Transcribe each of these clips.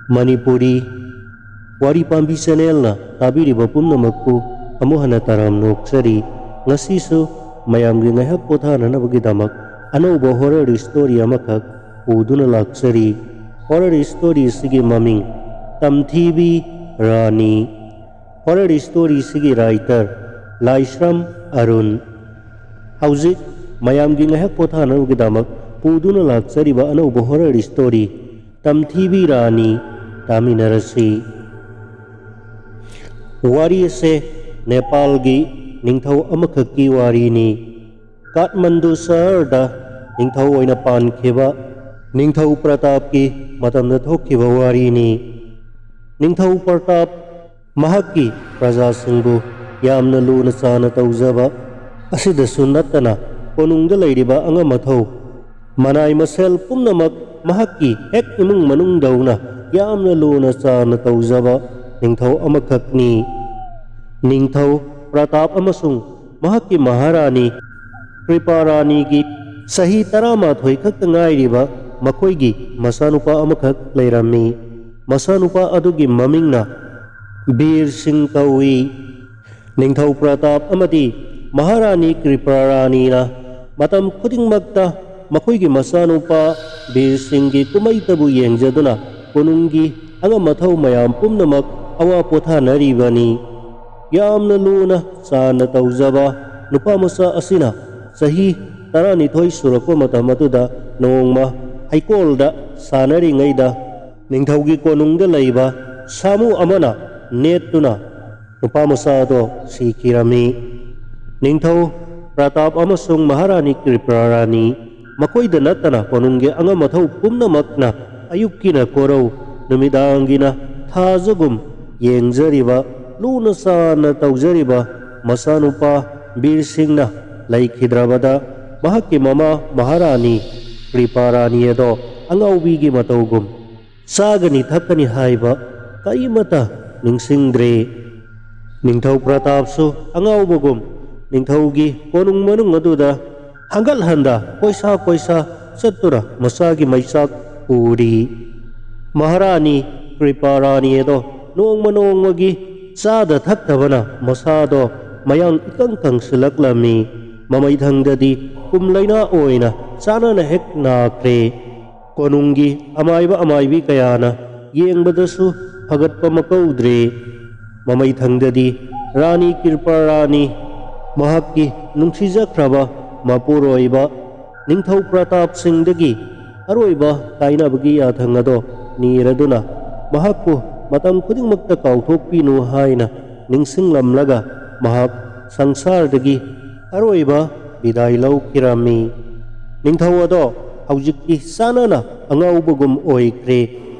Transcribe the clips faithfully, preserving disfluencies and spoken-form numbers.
ꯃꯅꯤꯄꯨꯔꯤ ꯋꯥꯔꯤ ꯄꯥꯝꯕꯤ ꯆꯦꯅꯦꯜꯅ ꯇꯥꯕꯤꯔꯤꯕ ꯄꯨꯝꯅꯃꯛꯄꯨ ꯑꯃꯨꯛ ꯍꯟꯅ ꯇꯔꯥꯝꯅ ꯑꯣꯛꯆꯔꯤ꯫ ꯉꯁꯤꯁꯨ ꯃꯌꯥꯝꯒꯤ ꯉꯥꯏꯍꯥꯛ ꯄꯣꯊꯥꯅꯅꯕꯒꯤꯗꯃꯛ ꯑꯅꯧꯕ ꯍꯣꯔꯔ ꯁ꯭ꯇꯣꯔꯤ ꯑꯃꯈꯛ ꯄꯨꯗꯨꯅ ꯂꯥꯛꯆꯔꯤ꯫ ꯍꯣꯔꯔ ꯁ꯭ꯇꯣꯔꯤ ꯑꯁꯤꯒꯤ ꯃꯃꯤꯡ ꯇꯝꯊꯤꯕꯤ ꯔꯥꯅꯤ꯫ ꯍꯣꯔꯔ ꯁ꯭ꯇꯣꯔꯤ ꯑꯁꯤꯒꯤ ꯔꯥꯏꯇꯔ ꯂꯥꯏꯁ꯭ꯔꯝ ꯑꯔꯨꯟ꯫ ꯍꯧꯖꯤꯛ ꯃꯌꯥꯝꯒꯤ ꯉꯥꯏꯍꯥꯛ ꯄꯣꯊꯥꯅꯕꯒꯤꯗꯃꯛ ꯄꯨꯗꯨꯅ ꯂꯥꯛꯆꯔꯤꯕ ꯑꯅꯧꯕ ꯍꯣꯔꯔ ꯁ꯭ꯇꯣꯔꯤ ꯇꯝꯊꯤꯕꯤ ꯔꯥꯅꯤ ꯇꯥꯃꯤꯟꯅꯔꯁꯤ꯫ ꯋꯥꯔꯤ ꯑꯁꯦ ꯅꯦꯄꯥꯜꯒꯤ ꯅꯤꯡꯊꯧ ꯑꯃꯈꯛꯀꯤ ꯋꯥꯔꯤꯅꯤ꯫ ꯀꯥꯊꯃꯟꯗꯨ ꯁꯍꯔꯗ ꯅꯤꯡꯊꯧ ꯑꯣꯏꯅ ꯄꯥꯟꯈꯤꯕ ꯅꯤꯡꯊꯧ ꯄ꯭ꯔꯇꯥꯞꯀꯤ ꯃꯇꯝꯗ ꯊꯣꯛꯈꯤꯕ ꯋꯥꯔꯤꯅꯤ꯫ ꯅꯤꯡꯊꯧ ꯄ꯭ꯔꯇꯥꯞ ꯃꯍꯥꯛꯀꯤ ꯄ꯭ꯔꯖꯥꯁꯤꯡꯕꯨ ꯌꯥꯝꯅ ꯂꯨꯅ ꯆꯥꯅ ꯇꯧꯖꯕ ꯑꯁꯤꯗꯁꯨ ꯅꯠꯇꯅ, ꯀꯣꯅꯨꯡꯗ ꯂꯩꯔꯤꯕ ꯑꯉꯝ ꯑꯊꯧ ꯃꯅꯥꯏ ꯃꯁꯦꯜ ꯄꯨꯝꯅꯃꯛ ꯃꯍꯥꯛꯀꯤ ꯍꯦꯛ ꯏꯃꯨꯡ ꯃꯅꯨꯡꯗꯧꯅ ꯌꯥꯝꯅ ꯂꯨꯅ ꯆꯥꯅ ꯇꯧꯖꯕ ꯅꯤꯡꯊꯧ ꯑꯃꯈꯛꯅꯤ꯫ ꯅꯤꯡꯊꯧ ꯄ꯭ꯔꯇꯥꯞ ꯑꯃꯁꯨꯡ ꯃꯍꯥꯛꯀꯤ ꯃꯍꯥꯔꯥꯅꯤ ꯀ꯭ꯔꯤꯄꯥꯔꯥꯅꯤꯒꯤ ꯆꯍꯤ ꯇꯔꯥꯃꯥꯊꯣꯏ ꯈꯛꯇ ꯉꯥꯏꯔꯤꯕ ꯃꯈꯣꯏꯒꯤ ꯃꯆꯥꯅꯨꯄꯥ ꯑꯃꯈꯛ ꯂꯩꯔꯝꯃꯤ꯫ ꯃꯆꯥꯅꯨꯄꯥ ꯑꯗꯨꯒꯤ ꯃꯃꯤꯡꯅ ꯕꯤꯔ ꯁꯤꯡ ꯀꯧꯏ꯫ ꯅꯤꯡꯊꯧ ꯄ꯭ꯔꯇꯥꯞ ꯑꯃꯗꯤ ꯃꯍꯥꯔꯥꯅꯤ ꯀ꯭ꯔꯤꯄꯥꯔꯥꯅꯤꯅ ꯃꯇꯝ ꯈꯨꯗꯤꯡꯃꯛꯇ ꯃꯈꯣꯏꯒꯤ ꯃꯆꯥꯅꯨꯄꯥ ꯕꯤꯔ ꯁꯤꯡꯒꯤ ꯀꯨꯝꯍꯩꯇꯕꯨ ꯌꯦꯡꯖꯗꯨꯅ ꯀꯣꯅꯨꯡꯒꯤ ꯑꯉꯝ ꯑꯊꯧ ꯃꯌꯥꯝ ꯄꯨꯝꯅꯃꯛ ꯑꯋꯥ ꯄꯣꯊꯥꯅꯔꯤꯕꯅꯤ꯫ ꯌꯥꯝꯅ ꯂꯨꯅ ꯆꯥꯟꯅ ꯇꯧꯖꯕ ꯅꯨꯄꯥ ꯃꯆꯥ ꯑꯁꯤꯅ ꯆꯍꯤ ꯇꯔꯥꯅꯤꯊꯣꯏ ꯁꯨꯔꯛꯄ ꯃꯇꯝ ꯑꯗꯨꯗ ꯅꯣꯡꯃ ꯍꯩꯀꯣꯜꯗ ꯁꯥꯟꯅꯔꯤꯉꯩꯗ ꯅꯤꯡꯊꯧꯒꯤ ꯀꯣꯅꯨꯡꯗ ꯂꯩꯕ ꯁꯥꯃꯨ ꯑꯃꯅ ꯅꯦꯠꯇꯨꯅ ꯅꯨꯄꯥ ꯃꯆꯥ ꯑꯗꯣ ꯁꯤꯈꯤꯔꯝꯃꯤ꯫ ꯅꯤꯡꯊꯧ ꯄ꯭ꯔꯇꯥꯞ ꯑꯃꯁꯨꯡ ꯃꯍꯥꯔꯥꯅꯤ ꯀ꯭ꯔꯤꯄ꯭ꯔꯥꯔꯥꯅꯤ, ꯃꯈꯣꯏꯗ ꯅꯠꯇꯅ ꯀꯣꯅꯨꯡꯒꯤ ꯑꯉꯝ ꯑꯊꯧ ꯄꯨꯝꯅꯃꯛꯅ ꯑꯌꯨꯛꯀꯤꯅ ꯀꯣꯔꯧ, ꯅꯨꯃꯤꯗꯥꯡꯒꯤꯅ ꯊꯥꯖꯒꯨꯝ ꯌꯦꯡꯖꯔꯤꯕ, ꯂꯨꯅ ꯆꯥꯟꯅ ꯇꯧꯖꯔꯤꯕ ꯃꯆꯥꯅꯨꯄꯥ ꯕꯤꯔ ꯁꯤꯡꯅ ꯂꯩꯈꯤꯗ꯭ꯔꯕꯗ, ꯃꯍꯥꯛꯀꯤ ꯃꯃꯥ ꯃꯍꯥꯔꯥꯅꯤ ꯀ꯭ꯔꯤꯄꯥꯔꯥꯅꯤ ꯑꯗꯣ ꯑꯉꯥꯎꯕꯤꯒꯤ ꯃꯇꯧꯒꯨꯝ ꯆꯥꯒꯅꯤ ꯊꯛꯀꯅꯤ ꯍꯥꯏꯕ ꯀꯔꯤꯃꯠꯇ ꯅꯤꯡꯁꯤꯡꯗ꯭ꯔꯦ꯫ ꯅꯤꯡꯊꯧ ꯄ꯭ꯔꯇꯥꯞꯁꯨ ꯑꯉꯥꯎꯕꯒꯨꯝ ꯅꯤꯡꯊꯧꯒꯤ ꯀꯣꯅꯨꯡ ꯃꯅꯨꯡ ꯑꯗꯨꯗ ꯍꯪꯒꯠ ꯍꯟꯗ ꯀꯣꯏꯁꯥ ꯀꯣꯏꯁꯥ ꯆꯠꯇꯨꯅ ꯃꯆꯥꯒꯤ ꯃꯩꯆꯥꯛ ꯎꯔꯤ꯫ ꯃꯍꯥꯔꯥꯅꯤ ꯀ꯭ꯔꯤꯄꯥꯔꯥꯅꯤ ꯑꯗꯣ ꯅꯣꯡꯃ ꯅꯣꯡꯃꯒꯤ ꯆꯥꯗ ꯊꯛꯇꯕꯅ ꯃꯁꯥꯗꯣ ꯃꯌꯥꯡ ꯏꯀꯪ ꯀꯪꯁꯤꯜꯂꯛꯂꯝꯃꯤ꯫ ꯃꯃꯩꯊꯪꯗꯗꯤ ꯀꯨꯝ ꯂꯥꯏꯅꯥ ꯑꯣꯏꯅ ꯆꯥꯅꯅ ꯍꯦꯛ ꯅꯥꯈ꯭ꯔꯦ꯫ ꯀꯣꯅꯨꯡꯒꯤ ꯑꯃꯥꯏꯕ ꯑꯃꯥꯏꯕꯤ ꯀꯌꯥꯅ ꯌꯦꯡꯕꯗꯁꯨ ꯐꯒꯠꯄ ꯃꯀꯧꯗ꯭ꯔꯦ꯫ ꯃꯃꯩꯊꯪꯗꯗꯤ ꯔꯥꯅꯤ ꯀ꯭ꯔꯤꯄꯥꯔꯥꯅꯤ ꯃꯍꯥꯛꯀꯤ ꯅꯨꯡꯁꯤꯖꯈ꯭ꯔꯕ ꯃꯄꯨꯔꯣꯏꯕ ꯅꯤꯡꯊꯧ ꯄ꯭ꯔꯇꯥꯞ ꯁꯤꯡꯗꯒꯤ ꯑꯔꯣꯏꯕ ꯀꯥꯏꯅꯕꯒꯤ ꯌꯥꯊꯪ ꯑꯗꯣ ꯅꯤꯔꯗꯨꯅ ꯃꯍꯥꯛꯄꯨ ꯃꯇꯝ ꯈꯨꯗꯤꯡꯃꯛꯇ ꯀꯥꯎꯊꯣꯛꯄꯤꯅꯨ ꯍꯥꯏꯅ ꯅꯤꯡꯁꯤꯡꯂꯝꯂꯒ ꯃꯍꯥꯛ ꯁꯪꯁꯥꯔꯗꯒꯤ ꯑꯔꯣꯏꯕ ꯕꯤꯗꯥꯏ ꯂꯧꯈꯤꯔꯝꯃꯤ꯫ ꯅꯤꯡꯊꯧ ꯑꯗꯣ ꯍꯧꯖꯤꯛꯇꯤ ꯆꯥꯅꯅ ꯑꯉꯥꯎꯕꯒꯨꯝ ꯑꯣꯏꯈ꯭ꯔꯦ꯫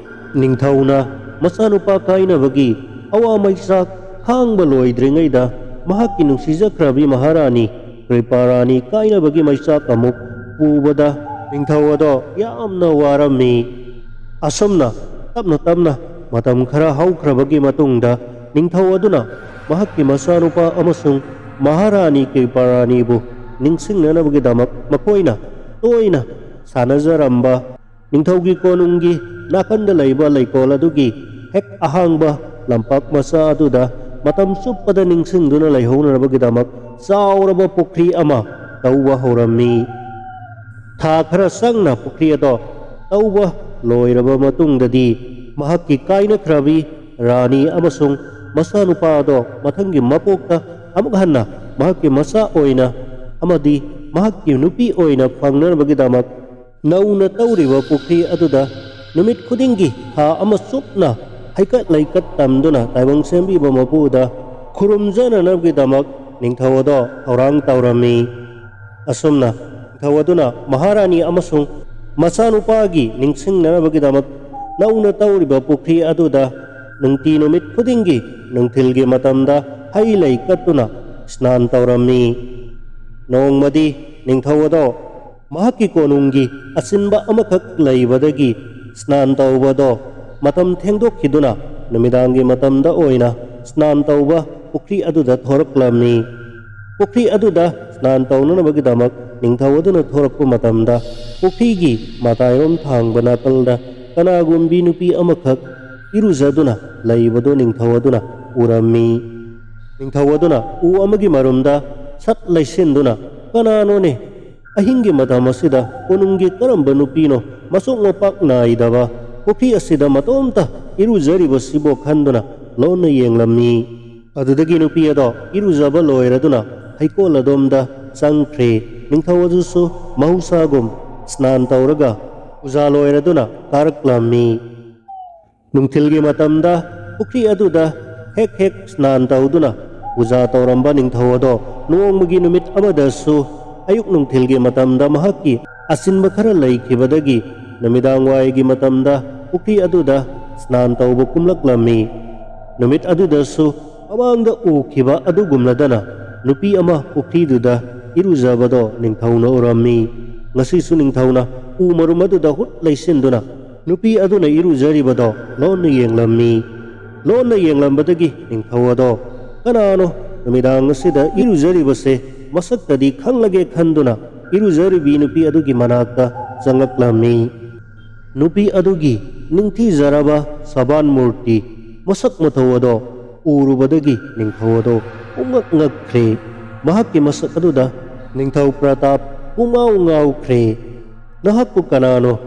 ꯅꯤꯡꯊꯧꯅ ꯃꯆꯥꯅꯨꯄꯥ ꯀꯥꯏꯅꯕꯒꯤ ꯑꯋꯥ ꯃꯩꯆꯥꯛ ꯈꯥꯡꯕ ꯂꯣꯏꯗ꯭ꯔꯤꯉꯩꯗ ꯃꯍꯥꯛꯀꯤ ꯅꯨꯡꯁꯤꯖꯈ꯭ꯔꯕꯤ ꯃꯍꯥꯔꯥꯅꯤ ꯀ꯭ꯔꯤꯄꯥꯔꯥꯅꯤ ꯀꯥꯏꯅꯕꯒꯤ ꯃꯩꯆꯥꯛ ꯑꯃꯨꯛ ꯄꯨꯕꯗ ꯅꯤꯡꯊꯧ ꯑꯗꯣ ꯌꯥꯝꯅ ꯋꯥꯔꯝꯃꯤ꯫ ꯑꯁꯨꯝꯅ ꯇꯞꯅ ꯇꯞꯅ ꯃꯇꯝ ꯈꯔ ꯍꯧꯈ꯭ꯔꯕꯒꯤ ꯃꯇꯨꯡꯗ ꯅꯤꯡꯊꯧ ꯑꯗꯨꯅ ꯃꯍꯥꯛꯀꯤ ꯃꯆꯥꯅꯨꯄꯥ ꯑꯃꯁꯨꯡ ꯃꯍꯥꯔꯥꯅꯤ ꯀ꯭ꯔꯤꯄꯥꯔꯥꯅꯤꯕꯨ ꯅꯤꯡꯁꯤꯡꯅꯅꯕꯒꯤꯗꯃꯛ ꯃꯈꯣꯏꯅ ꯇꯣꯏꯅ ꯁꯥꯟꯅꯖꯔꯝꯕ ꯅꯤꯡꯊꯧꯒꯤ ꯀꯣꯅꯨꯡꯒꯤ ꯅꯥꯀꯟꯗ ꯂꯩꯕ ꯂꯩꯀꯣꯜ ꯑꯗꯨꯒꯤ ꯍꯦꯛ ꯑꯍꯥꯡꯕ ꯂꯝꯄꯥꯛ ꯃꯆꯥ ꯑꯗꯨꯗ ꯃꯇꯝ ꯆꯨꯞꯄꯗ ꯅꯤꯡꯁꯤꯡꯗꯨꯅ ꯂꯩꯍꯧꯅꯅꯕꯒꯤꯗꯃꯛ ꯆꯥꯎꯔꯕ ꯄꯨꯈ꯭ꯔꯤ ꯑꯃ ꯇꯧꯕ ꯍꯧꯔꯝꯃꯤ꯫ ꯊꯥ ꯈꯔ ꯆꯪꯅ ꯄꯨꯈ꯭ꯔꯤ ꯑꯗꯣ ꯇꯧꯕ ꯂꯣꯏꯔꯕ ꯃꯇꯨꯡꯗꯗꯤ ꯃꯍꯥꯛꯀꯤ ꯀꯥꯏꯅꯈ꯭ꯔꯕꯤ ꯔꯥꯅꯤ ꯑꯃꯁꯨꯡ ꯃꯆꯥꯅꯨꯄꯥ ꯑꯗꯣ ꯃꯊꯪꯒꯤ ꯃꯄꯣꯛꯇ ꯑꯃꯨꯛ ꯍꯟꯅ ꯃꯍꯥꯛꯀꯤ ꯃꯆꯥ ꯑꯣꯏꯅ ꯑꯃꯗꯤ ꯃꯍꯥꯛꯀꯤ ꯅꯨꯄꯤ ꯑꯣꯏꯅ ꯐꯪꯅꯅꯕꯒꯤꯗꯃꯛ ꯅꯧꯅ ꯇꯧꯔꯤꯕ ꯄꯨꯈ꯭ꯔꯤ ꯑꯗꯨꯗ ꯅꯨꯃꯤꯠ ꯈꯨꯗꯤꯡꯒꯤ ꯊꯥ ꯑꯃ ꯆꯨꯞꯅ ꯍꯩꯀꯠ ꯂꯩꯀꯠ ꯇꯝꯗꯨꯅ ꯇꯥꯏꯕꯪ ꯁꯦꯝꯕꯤꯕ ꯃꯄꯨꯗ ꯈꯨꯔꯨꯝꯖꯅꯅꯕꯒꯤꯗꯃꯛ ꯅꯤꯡꯊꯧ ꯑꯗꯣ ꯊꯧꯔꯥꯡ ꯇꯧꯔꯝꯃꯤ꯫ ꯑꯁꯨꯝꯅ ꯅꯤꯡꯊꯧ ꯑꯗꯨꯅ ꯃꯍꯥꯔꯥꯅꯤ ꯑꯃꯁꯨꯡ ꯃꯆꯥꯅꯨꯄꯥꯒꯤ ꯅꯤꯡꯁꯤꯡꯅꯅꯕꯒꯤꯗꯃꯛ ꯅꯧꯅ ꯇꯧꯔꯤꯕ ꯄꯨꯈ꯭ꯔꯤ ꯑꯗꯨꯗ ꯅꯨꯡꯇꯤ ꯅꯨꯃꯤꯠ ꯈꯨꯗꯤꯡꯒꯤ ꯅꯨꯡꯊꯤꯜꯒꯤ ꯃꯇꯝꯗ ꯍꯩ ꯂꯩ ꯀꯠꯇꯨꯅ ꯁ꯭ꯅꯥꯟ ꯇꯧꯔꯝꯃꯤ꯫ ꯅꯣꯡꯃꯗꯤ ꯅꯤꯡꯊꯧ ꯑꯗꯣ ꯃꯍꯥꯛꯀꯤ ꯀꯣꯅꯨꯡꯒꯤ ꯑꯆꯤꯟꯕ ꯑꯃꯈꯛ ꯂꯩꯕꯗꯒꯤ ꯁ꯭ꯅꯥꯟ ꯇꯧꯕꯗꯣ ꯃꯇꯝ ꯊꯦꯡꯗꯣꯛꯈꯤꯗꯨꯅ ꯅꯨꯃꯤꯗꯥꯡꯒꯤ ꯃꯇꯝꯗ ꯑꯣꯏꯅ ꯁ꯭ꯅꯥꯟ ꯇꯧꯕ ꯄꯨꯈ꯭ꯔꯤ ꯑꯗꯨꯗ ꯊꯣꯔꯛꯂꯝꯃꯤ꯫ ꯄꯨꯈ꯭ꯔꯤ ꯑꯗꯨꯗ ꯁ꯭ꯅꯥꯟ ꯇꯧꯅꯅꯕꯒꯤꯗꯃꯛ ꯅꯤꯡꯊꯧ ꯑꯗꯨꯅ ꯊꯣꯔꯛꯄ ꯃꯇꯝꯗ ꯄꯨꯈ꯭ꯔꯤꯒꯤ ꯃꯇꯥꯏꯔꯣꯝ ꯊꯥꯡꯕ ꯅꯥꯀꯜꯗ ꯀꯅꯥꯒꯨꯝꯕꯤ ꯅꯨꯄꯤ ꯑꯃꯈꯛ ꯏꯔꯨꯖꯗꯨꯅ ꯂꯩꯕꯗꯨ ꯅꯤꯡꯊꯧ ꯑꯗꯨꯅ ꯎꯔꯝꯃꯤ꯫ ꯅꯤꯡꯊꯧ ꯑꯗꯨꯅ ꯎ ꯑꯃꯒꯤ ꯃꯔꯨꯝꯗ ꯁꯠ ꯂꯩꯁꯤꯟꯗꯨꯅ, "ꯀꯅꯥꯅꯣꯅꯦ? ꯑꯍꯤꯡꯒꯤ ꯃꯇꯝ ꯑꯁꯤꯗ ꯀꯣꯅꯨꯡꯒꯤ ꯀꯔꯝꯕ ꯅꯨꯄꯤꯅꯣ ꯃꯆꯣꯛ ꯃꯄꯥꯛ ꯅꯥꯏꯗꯕ ꯄꯨꯈ꯭ꯔꯤ ꯑꯁꯤꯗ ꯃꯇꯣꯝꯇ ꯏꯔꯨꯖꯔꯤꯕꯁꯤꯕꯣ?" ꯈꯟꯗꯨꯅ ꯂꯣꯟꯅ ꯌꯦꯡꯂꯝꯃꯤ꯫ ꯑꯗꯨꯗꯒꯤ ꯅꯨꯄꯤ ꯑꯗꯣ ꯏꯔꯨꯖꯕ ꯂꯣꯏꯔꯗꯨꯅ ꯍꯩꯀꯣꯜ ꯑꯗꯣꯝꯗ ꯆꯪꯈ꯭ꯔꯦ꯫ ꯅꯤꯡꯊꯧ ꯑꯗꯨꯁꯨ ꯃꯍꯧꯁꯥꯒꯨꯝ ꯁ꯭ꯅꯥꯟ ꯇꯧꯔꯒ ꯄꯨꯖꯥ ꯂꯣꯏꯔꯗꯨꯅ ꯀꯥꯔꯛꯂꯝꯃꯤ꯫ ꯅꯨꯡꯊꯤꯜꯒꯤ ꯃꯇꯝꯗ ꯄꯨꯈ꯭ꯔꯤ ꯑꯗꯨꯗ ꯍꯦꯛ ꯍꯦꯛ ꯁ꯭ꯅꯥꯟ ꯇꯧꯗꯨꯅ ꯄꯨꯖꯥ ꯇꯧꯔꯝꯕ ꯅꯤꯡꯊꯧ ꯑꯗꯣ ꯅꯣꯡꯃꯒꯤ ꯅꯨꯃꯤꯠ ꯑꯃꯗꯁꯨ ꯑꯌꯨꯛ ꯅꯨꯡꯊꯤꯜꯒꯤ ꯃꯇꯝꯗ ꯃꯍꯥꯛꯀꯤ ꯑꯆꯤꯟꯕ ꯈꯔ ꯂꯩꯈꯤꯕꯗꯒꯤ ꯅꯨꯃꯤꯗꯥꯡ ꯋꯥꯏꯒꯤ ꯃꯇꯝꯗ ꯄꯨꯈ꯭ꯔꯤ ꯑꯗꯨꯗ ꯁ꯭ꯅꯥꯟ ꯇꯧꯕ ꯀꯨꯝꯂꯛꯂꯝꯃꯤ꯫ ꯅꯨꯃꯤꯠ ꯑꯗꯨꯗꯁꯨ ꯃꯃꯥꯡꯗ ꯎꯈꯤꯕ ꯑꯗꯨꯒꯨꯝꯂꯗꯅ ꯅꯨꯄꯤ ꯑꯃ ꯄꯨꯈ꯭ꯔꯤꯗꯨꯗ ꯏꯔꯨꯖꯕꯗꯣ ꯅꯤꯡꯊꯧꯅ ꯎꯔꯝꯃꯤ꯫ ꯉꯁꯤꯁꯨ ꯅꯤꯡꯊꯧꯅ ꯎ ꯃꯔꯨꯝ ꯑꯗꯨꯗ ꯍꯨꯠ ꯂꯩꯁꯤꯟꯗꯨꯅ ꯅꯨꯄꯤ ꯑꯗꯨꯅ ꯏꯔꯨꯖꯔꯤꯕꯗꯣ ꯂꯣꯟꯅ ꯌꯦꯡꯂꯝꯃꯤ꯫ ꯂꯣꯟꯅ ꯌꯦꯡꯂꯝꯕꯗꯒꯤ ꯅꯤꯡꯊꯧ ꯑꯗꯣ, "ꯀꯅꯥꯅꯣ ꯅꯨꯃꯤꯗꯥꯡ ꯑꯁꯤꯗ ꯏꯔꯨꯖꯔꯤꯕꯁꯦ? ꯃꯁꯛꯇꯗꯤ ꯈꯪꯂꯒꯦ" ꯈꯟꯗꯨꯅ ꯏꯔꯨꯖꯔꯤꯕꯤ ꯅꯨꯄꯤ ꯑꯗꯨꯒꯤ ꯃꯅꯥꯛꯇ ꯆꯪꯂꯛꯂꯝꯃꯤ꯫ ꯅꯨꯄꯤ ꯑꯗꯨꯒꯤ ꯅꯤꯡꯊꯤꯖꯔꯕ ꯁꯕꯥꯟ ꯃꯨꯔꯇꯤ ꯃꯁꯛ ꯃꯇꯧ ꯑꯗꯣ ꯎꯔꯨꯕꯗꯒꯤ ꯅꯤꯡꯊꯧ ꯑꯗꯣ ꯄꯨꯡꯉꯛ ꯉꯛꯈ꯭ꯔꯦ꯫ ꯃꯍꯥꯛꯀꯤ ꯃꯁꯛ ꯑꯗꯨꯗ ꯅꯤꯡꯊꯧ ꯄ꯭ꯔꯇꯥꯞ ꯄꯨꯡꯉꯥꯎ ꯉꯥꯎꯈ꯭ꯔꯦ꯫ "ꯅꯍꯥꯛꯄꯨ ꯀꯅꯥꯅꯣ?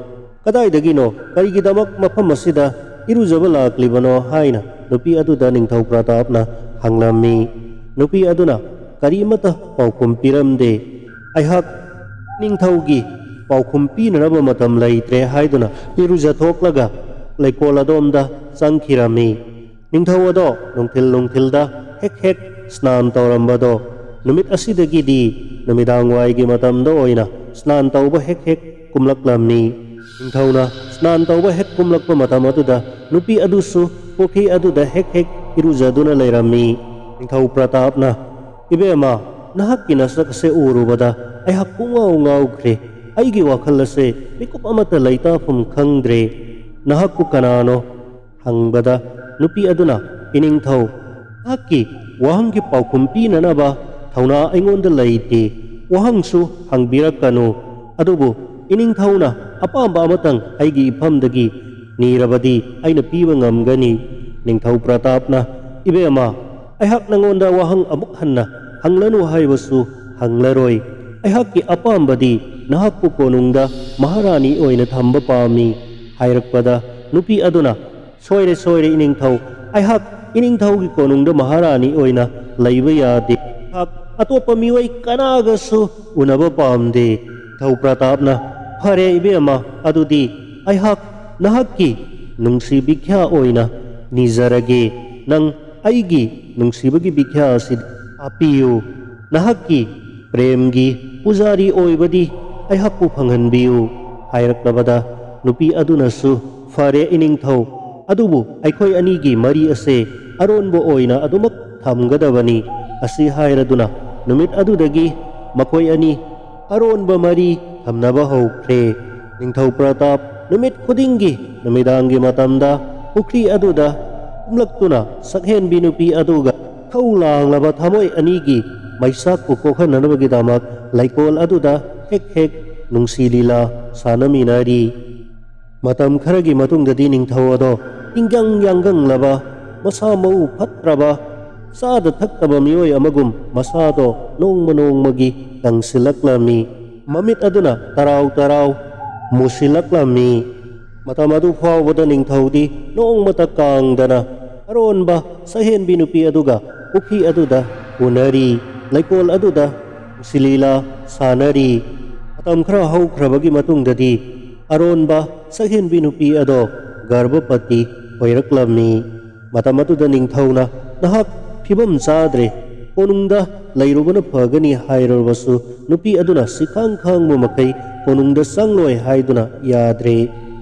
ꯀꯗꯥꯏꯗꯒꯤꯅꯣ? ꯀꯔꯤꯒꯤꯗꯃꯛ ꯃꯐꯝ ꯑꯁꯤꯗ ꯏꯔꯨꯖꯕ ꯂꯥꯛꯂꯤꯕꯅꯣ?" ꯍꯥꯏꯅ ꯅꯨꯄꯤ ꯑꯗꯨꯗ ꯅꯤꯡꯊꯧ ꯄ꯭ꯔꯇꯥꯞꯅ ꯍꯪꯂꯝꯃꯤ꯫ ꯅꯨꯄꯤ ꯑꯗꯨꯅ ꯀꯔꯤꯃꯠꯇ ꯄꯥꯎꯈꯨꯝ ꯄꯤꯔꯝꯗꯦ꯫ "ꯑꯩꯍꯥꯛ ꯅꯤꯡꯊꯧꯒꯤ ꯄꯥꯎꯈꯨꯝ ꯄꯤꯅꯅꯕ ꯃꯇꯝ ꯂꯩꯇ꯭ꯔꯦ" ꯍꯥꯏꯗꯨꯅ ꯏꯔꯨꯖꯊꯣꯛꯂꯒ ꯂꯩꯀꯣꯜ ꯑꯗꯣꯝꯗ ꯆꯪꯈꯤꯔꯝꯃꯤ꯫ ꯅꯤꯡꯊꯧ ꯑꯗꯣ ꯅꯨꯡꯊꯤꯜ ꯅꯨꯡꯊꯤꯜꯗ ꯍꯦꯛ ꯍꯦꯛ ꯁ꯭ꯅꯥꯟ ꯇꯧꯔꯝꯕꯗꯣ ꯅꯨꯃꯤꯠ ꯑꯁꯤꯗꯒꯤꯗꯤ ꯅꯨꯃꯤꯗꯥꯡ ꯋꯥꯏꯒꯤ ꯃꯇꯝꯗ ꯑꯣꯏꯅ ꯁ꯭ꯅꯥꯟ ꯇꯧꯕ ꯍꯦꯛ ꯍꯦꯛ ꯀꯨꯝꯂꯛꯂꯝꯃꯤ꯫ ꯅꯤꯡꯊꯧꯅ ꯁ꯭ꯅꯥꯟ ꯇꯧꯕ ꯍꯦꯛ ꯀꯨꯝꯂꯛꯄ ꯃꯇꯝ ꯑꯗꯨꯗ ꯅꯨꯄꯤ ꯑꯗꯨꯁꯨ ꯄꯨꯈ꯭ꯔꯤ ꯑꯗꯨꯗ ꯍꯦꯛ ꯍꯦꯛ ꯏꯔꯨꯖꯗꯨꯅ ꯂꯩꯔꯝꯃꯤ꯫ ꯅꯤꯡꯊꯧ ꯄ꯭ꯔꯇꯥꯞꯅ, "ꯏꯕꯦꯝꯃ, ꯅꯍꯥꯛꯀꯤ ꯅꯁꯛ ꯑꯁꯦ ꯎꯔꯨꯕꯗ ꯑꯩꯍꯥꯛ ꯄꯨꯡꯉꯥꯎ ꯉꯥꯎꯈ꯭ꯔꯦ꯫ ꯑꯩꯒꯤ ꯋꯥꯈꯜ ꯑꯁꯦ ꯃꯤꯀꯨꯞ ꯑꯃꯠꯇ ꯂꯩꯇꯥꯐꯝ ꯈꯪꯗ꯭ꯔꯦ꯫ ꯅꯍꯥꯛꯄꯨ ꯀꯅꯥꯅꯣ?" ꯍꯪꯕꯗ ꯅꯨꯄꯤ ꯑꯗꯨꯅ, "ꯏꯅꯤꯡꯊꯧ, ꯅꯍꯥꯛꯀꯤ ꯋꯥꯍꯪꯒꯤ ꯄꯥꯎꯈꯨꯝ ꯄꯤꯅꯅꯕ ꯊꯧꯅꯥ ꯑꯩꯉꯣꯟꯗ ꯂꯩꯇꯦ꯫ ꯋꯥꯍꯪꯁꯨ ꯍꯪꯕꯤꯔꯛꯀꯅꯨ꯫ ꯑꯗꯨꯕꯨ "ꯏꯅꯤꯡꯊꯧꯅ ꯑꯄꯥꯝꯕ ꯑꯃꯇꯪ ꯑꯩꯒꯤ ꯏꯐꯝꯗꯒꯤ ꯅꯤꯔꯕꯗꯤ ꯑꯩꯅ ꯄꯤꯕ ꯉꯝꯒꯅꯤ꯫" ꯅꯤꯡꯊꯧ ꯄ꯭ꯔꯇꯥꯞꯅ, "ꯏꯕꯦꯝꯃ, ꯑꯩꯍꯥꯛ ꯅꯉꯣꯟꯗ ꯋꯥꯍꯪ ꯑꯃꯨꯛ ꯍꯟꯅ ꯍꯪꯂꯅꯨ ꯍꯥꯏꯕꯁꯨ ꯍꯪꯂꯔꯣꯏ꯫ ꯑꯩꯍꯥꯛꯀꯤ ꯑꯄꯥꯝꯕꯗꯤ ꯅꯍꯥꯛꯄꯨ ꯀꯣꯅꯨꯡꯗ ꯃꯍꯥꯔꯥꯅꯤ ꯑꯣꯏꯅ ꯊꯝꯕ ꯄꯥꯝꯃꯤ" ꯍꯥꯏꯔꯛꯄꯗ, ꯅꯨꯄꯤ ꯑꯗꯨꯅ, "ꯁꯣꯏꯔꯦ, ꯁꯣꯏꯔꯦ, ꯏꯅꯤꯡꯊꯧ꯫ ꯑꯩꯍꯥꯛ ꯏꯅꯤꯡꯊꯧꯒꯤ ꯀꯣꯅꯨꯡꯗ ꯃꯍꯥꯔꯥꯅꯤ ꯑꯣꯏꯅ ꯂꯩꯕ ꯌꯥꯗꯦ꯫ ꯑꯩꯍꯥꯛ ꯑꯇꯣꯞꯄ ꯃꯤꯑꯣꯏ ꯀꯅꯥꯒꯁꯨ ꯎꯅꯕ ꯄꯥꯝꯗꯦ꯫" ꯅꯤꯡꯊꯧ ꯄ꯭ꯔꯇꯥꯞꯅ, "ꯐꯔꯦ, ꯏꯕꯦꯝꯃ, ꯑꯗꯨꯗꯤ ꯑꯩꯍꯥꯛ ꯅꯍꯥꯛꯀꯤ ꯅꯨꯡꯁꯤ ꯕꯤꯈ꯭ꯌꯥ ꯑꯣꯏꯅ ꯅꯤꯖꯔꯒꯦ꯫ ꯅꯪ ꯑꯩꯒꯤ ꯅꯨꯡꯁꯤꯕꯒꯤ ꯕꯤꯈ꯭ꯌꯥ ꯑꯁꯤ ꯍꯥꯞꯄꯤꯌꯨ꯫ ꯅꯍꯥꯛꯀꯤ ꯄ꯭ꯔꯦꯝꯒꯤ ꯄꯨꯖꯥꯔꯤ ꯑꯣꯏꯕꯗꯤ ꯑꯩꯍꯥꯛꯄꯨ ꯐꯪꯍꯟꯕꯤꯌꯨ" ꯍꯥꯏꯔꯛꯂꯕꯗ, ꯅꯨꯄꯤ ꯑꯗꯨꯅꯁꯨ, "ꯐꯔꯦ, ꯏꯅꯤꯡꯊꯧ, ꯑꯗꯨꯕꯨ ꯑꯩꯈꯣꯏ ꯑꯅꯤꯒꯤ ꯃꯔꯤ ꯑꯁꯦ ꯑꯔꯣꯟꯕ ꯑꯣꯏꯅ ꯑꯗꯨꯃꯛ ꯊꯝꯒꯗꯕꯅꯤ" ꯑꯁꯤ ꯍꯥꯏꯔꯗꯨꯅ, ꯅꯨꯃꯤꯠ ꯑꯗꯨꯗꯒꯤ ꯃꯈꯣꯏ ꯑꯅꯤ ꯑꯔꯣꯟꯕ ꯃꯔꯤ ꯊꯝꯅꯕ ꯍꯧꯈ꯭ꯔꯦ꯫ ꯅꯤꯡꯊꯧ ꯄ꯭ꯔꯇꯥꯞ ꯅꯨꯃꯤꯠ ꯈꯨꯗꯤꯡꯒꯤ ꯅꯨꯃꯤꯗꯥꯡꯒꯤ ꯃꯇꯝꯗ ꯄꯨꯈ꯭ꯔꯤ ꯑꯗꯨꯗ ꯀꯨꯝꯂꯛꯇꯨꯅ ꯁꯛꯍꯦꯟꯕꯤ ꯅꯨꯄꯤ ꯑꯗꯨꯒ ꯏꯊꯧ ꯂꯥꯡꯂꯕ ꯊꯃꯣꯏ ꯑꯅꯤꯒꯤ ꯃꯩꯁꯥꯛꯄꯨ ꯀꯣꯛꯍꯟꯅꯅꯕꯒꯤꯗꯃꯛ ꯂꯩꯀꯣꯜ ꯑꯗꯨꯗ ꯍꯦꯛ ꯍꯦꯛ ꯅꯨꯡꯁꯤ ꯂꯤꯂꯥ ꯁꯥꯟꯅꯃꯤꯟꯅꯔꯤ꯫ ꯃꯇꯝ ꯈꯔꯒꯤ ꯃꯇꯨꯡꯗꯗꯤ ꯅꯤꯡꯊꯧ ꯑꯗꯣ ꯏꯪꯒꯪ ꯌꯥꯡꯒꯪꯂꯕ, ꯃꯁꯥ ꯃꯎ ꯐꯠꯇ꯭ꯔꯕ, ꯆꯥꯗ ꯊꯛꯇꯕ ꯃꯤꯑꯣꯏ ꯑꯃꯒꯨꯝ ꯃꯁꯥꯗꯣ ꯅꯣꯡꯃ ꯅꯣꯡꯃꯒꯤ ꯀꯪꯁꯤꯜꯂꯛꯂꯝꯃꯤ꯫ ꯃꯃꯤꯠ ꯑꯗꯨꯅ ꯇꯔꯥꯎ ꯇꯔꯥꯎ ꯃꯨꯁꯤꯜꯂꯛꯂꯝꯃꯤ꯫ ꯃꯇꯝ ꯑꯗꯨ ꯐꯥꯎꯕꯗ ꯅꯤꯡꯊꯧꯗꯤ ꯅꯣꯡꯃꯇ ꯀꯥꯡꯗꯅ ꯑꯔꯣꯟꯕ ꯁꯛꯍꯦꯟꯕꯤ ꯅꯨꯄꯤ ꯑꯗꯨꯒ ꯄꯨꯈ꯭ꯔꯤ ꯑꯗꯨꯗ ꯎꯅꯔꯤ, ꯂꯩꯀꯣꯜ ꯑꯗꯨꯗ ꯅꯨꯡꯁꯤ ꯂꯤꯂꯥ ꯁꯥꯟꯅꯔꯤ꯫ ꯃꯇꯝ ꯈꯔ ꯍꯧꯈ꯭ꯔꯕꯒꯤ ꯃꯇꯨꯡꯗꯗꯤ ꯑꯔꯣꯟꯕ ꯁꯛꯍꯦꯟꯕꯤ ꯅꯨꯄꯤ ꯑꯗꯣ ꯒꯔꯚꯄꯇꯤ ꯑꯣꯏꯔꯛꯂꯝꯃꯤ꯫ ꯃꯇꯝ ꯑꯗꯨꯗ ꯅꯤꯡꯊꯧꯅ, "ꯅꯍꯥꯛ ꯐꯤꯕꯝ ꯆꯥꯗ꯭ꯔꯦ, ꯀꯣꯅꯨꯡꯗ ꯂꯩꯔꯨꯕꯅ ꯐꯒꯅꯤ" ꯍꯥꯏꯔꯕꯁꯨ, ꯅꯨꯄꯤ ꯑꯗꯨꯅ ꯁꯤꯈꯥꯡ ꯈꯥꯡꯕ ꯃꯈꯩ ꯀꯣꯅꯨꯡꯗ ꯆꯪꯂꯣꯏ ꯍꯥꯏꯗꯨꯅ ꯌꯥꯗ꯭ꯔꯦ꯫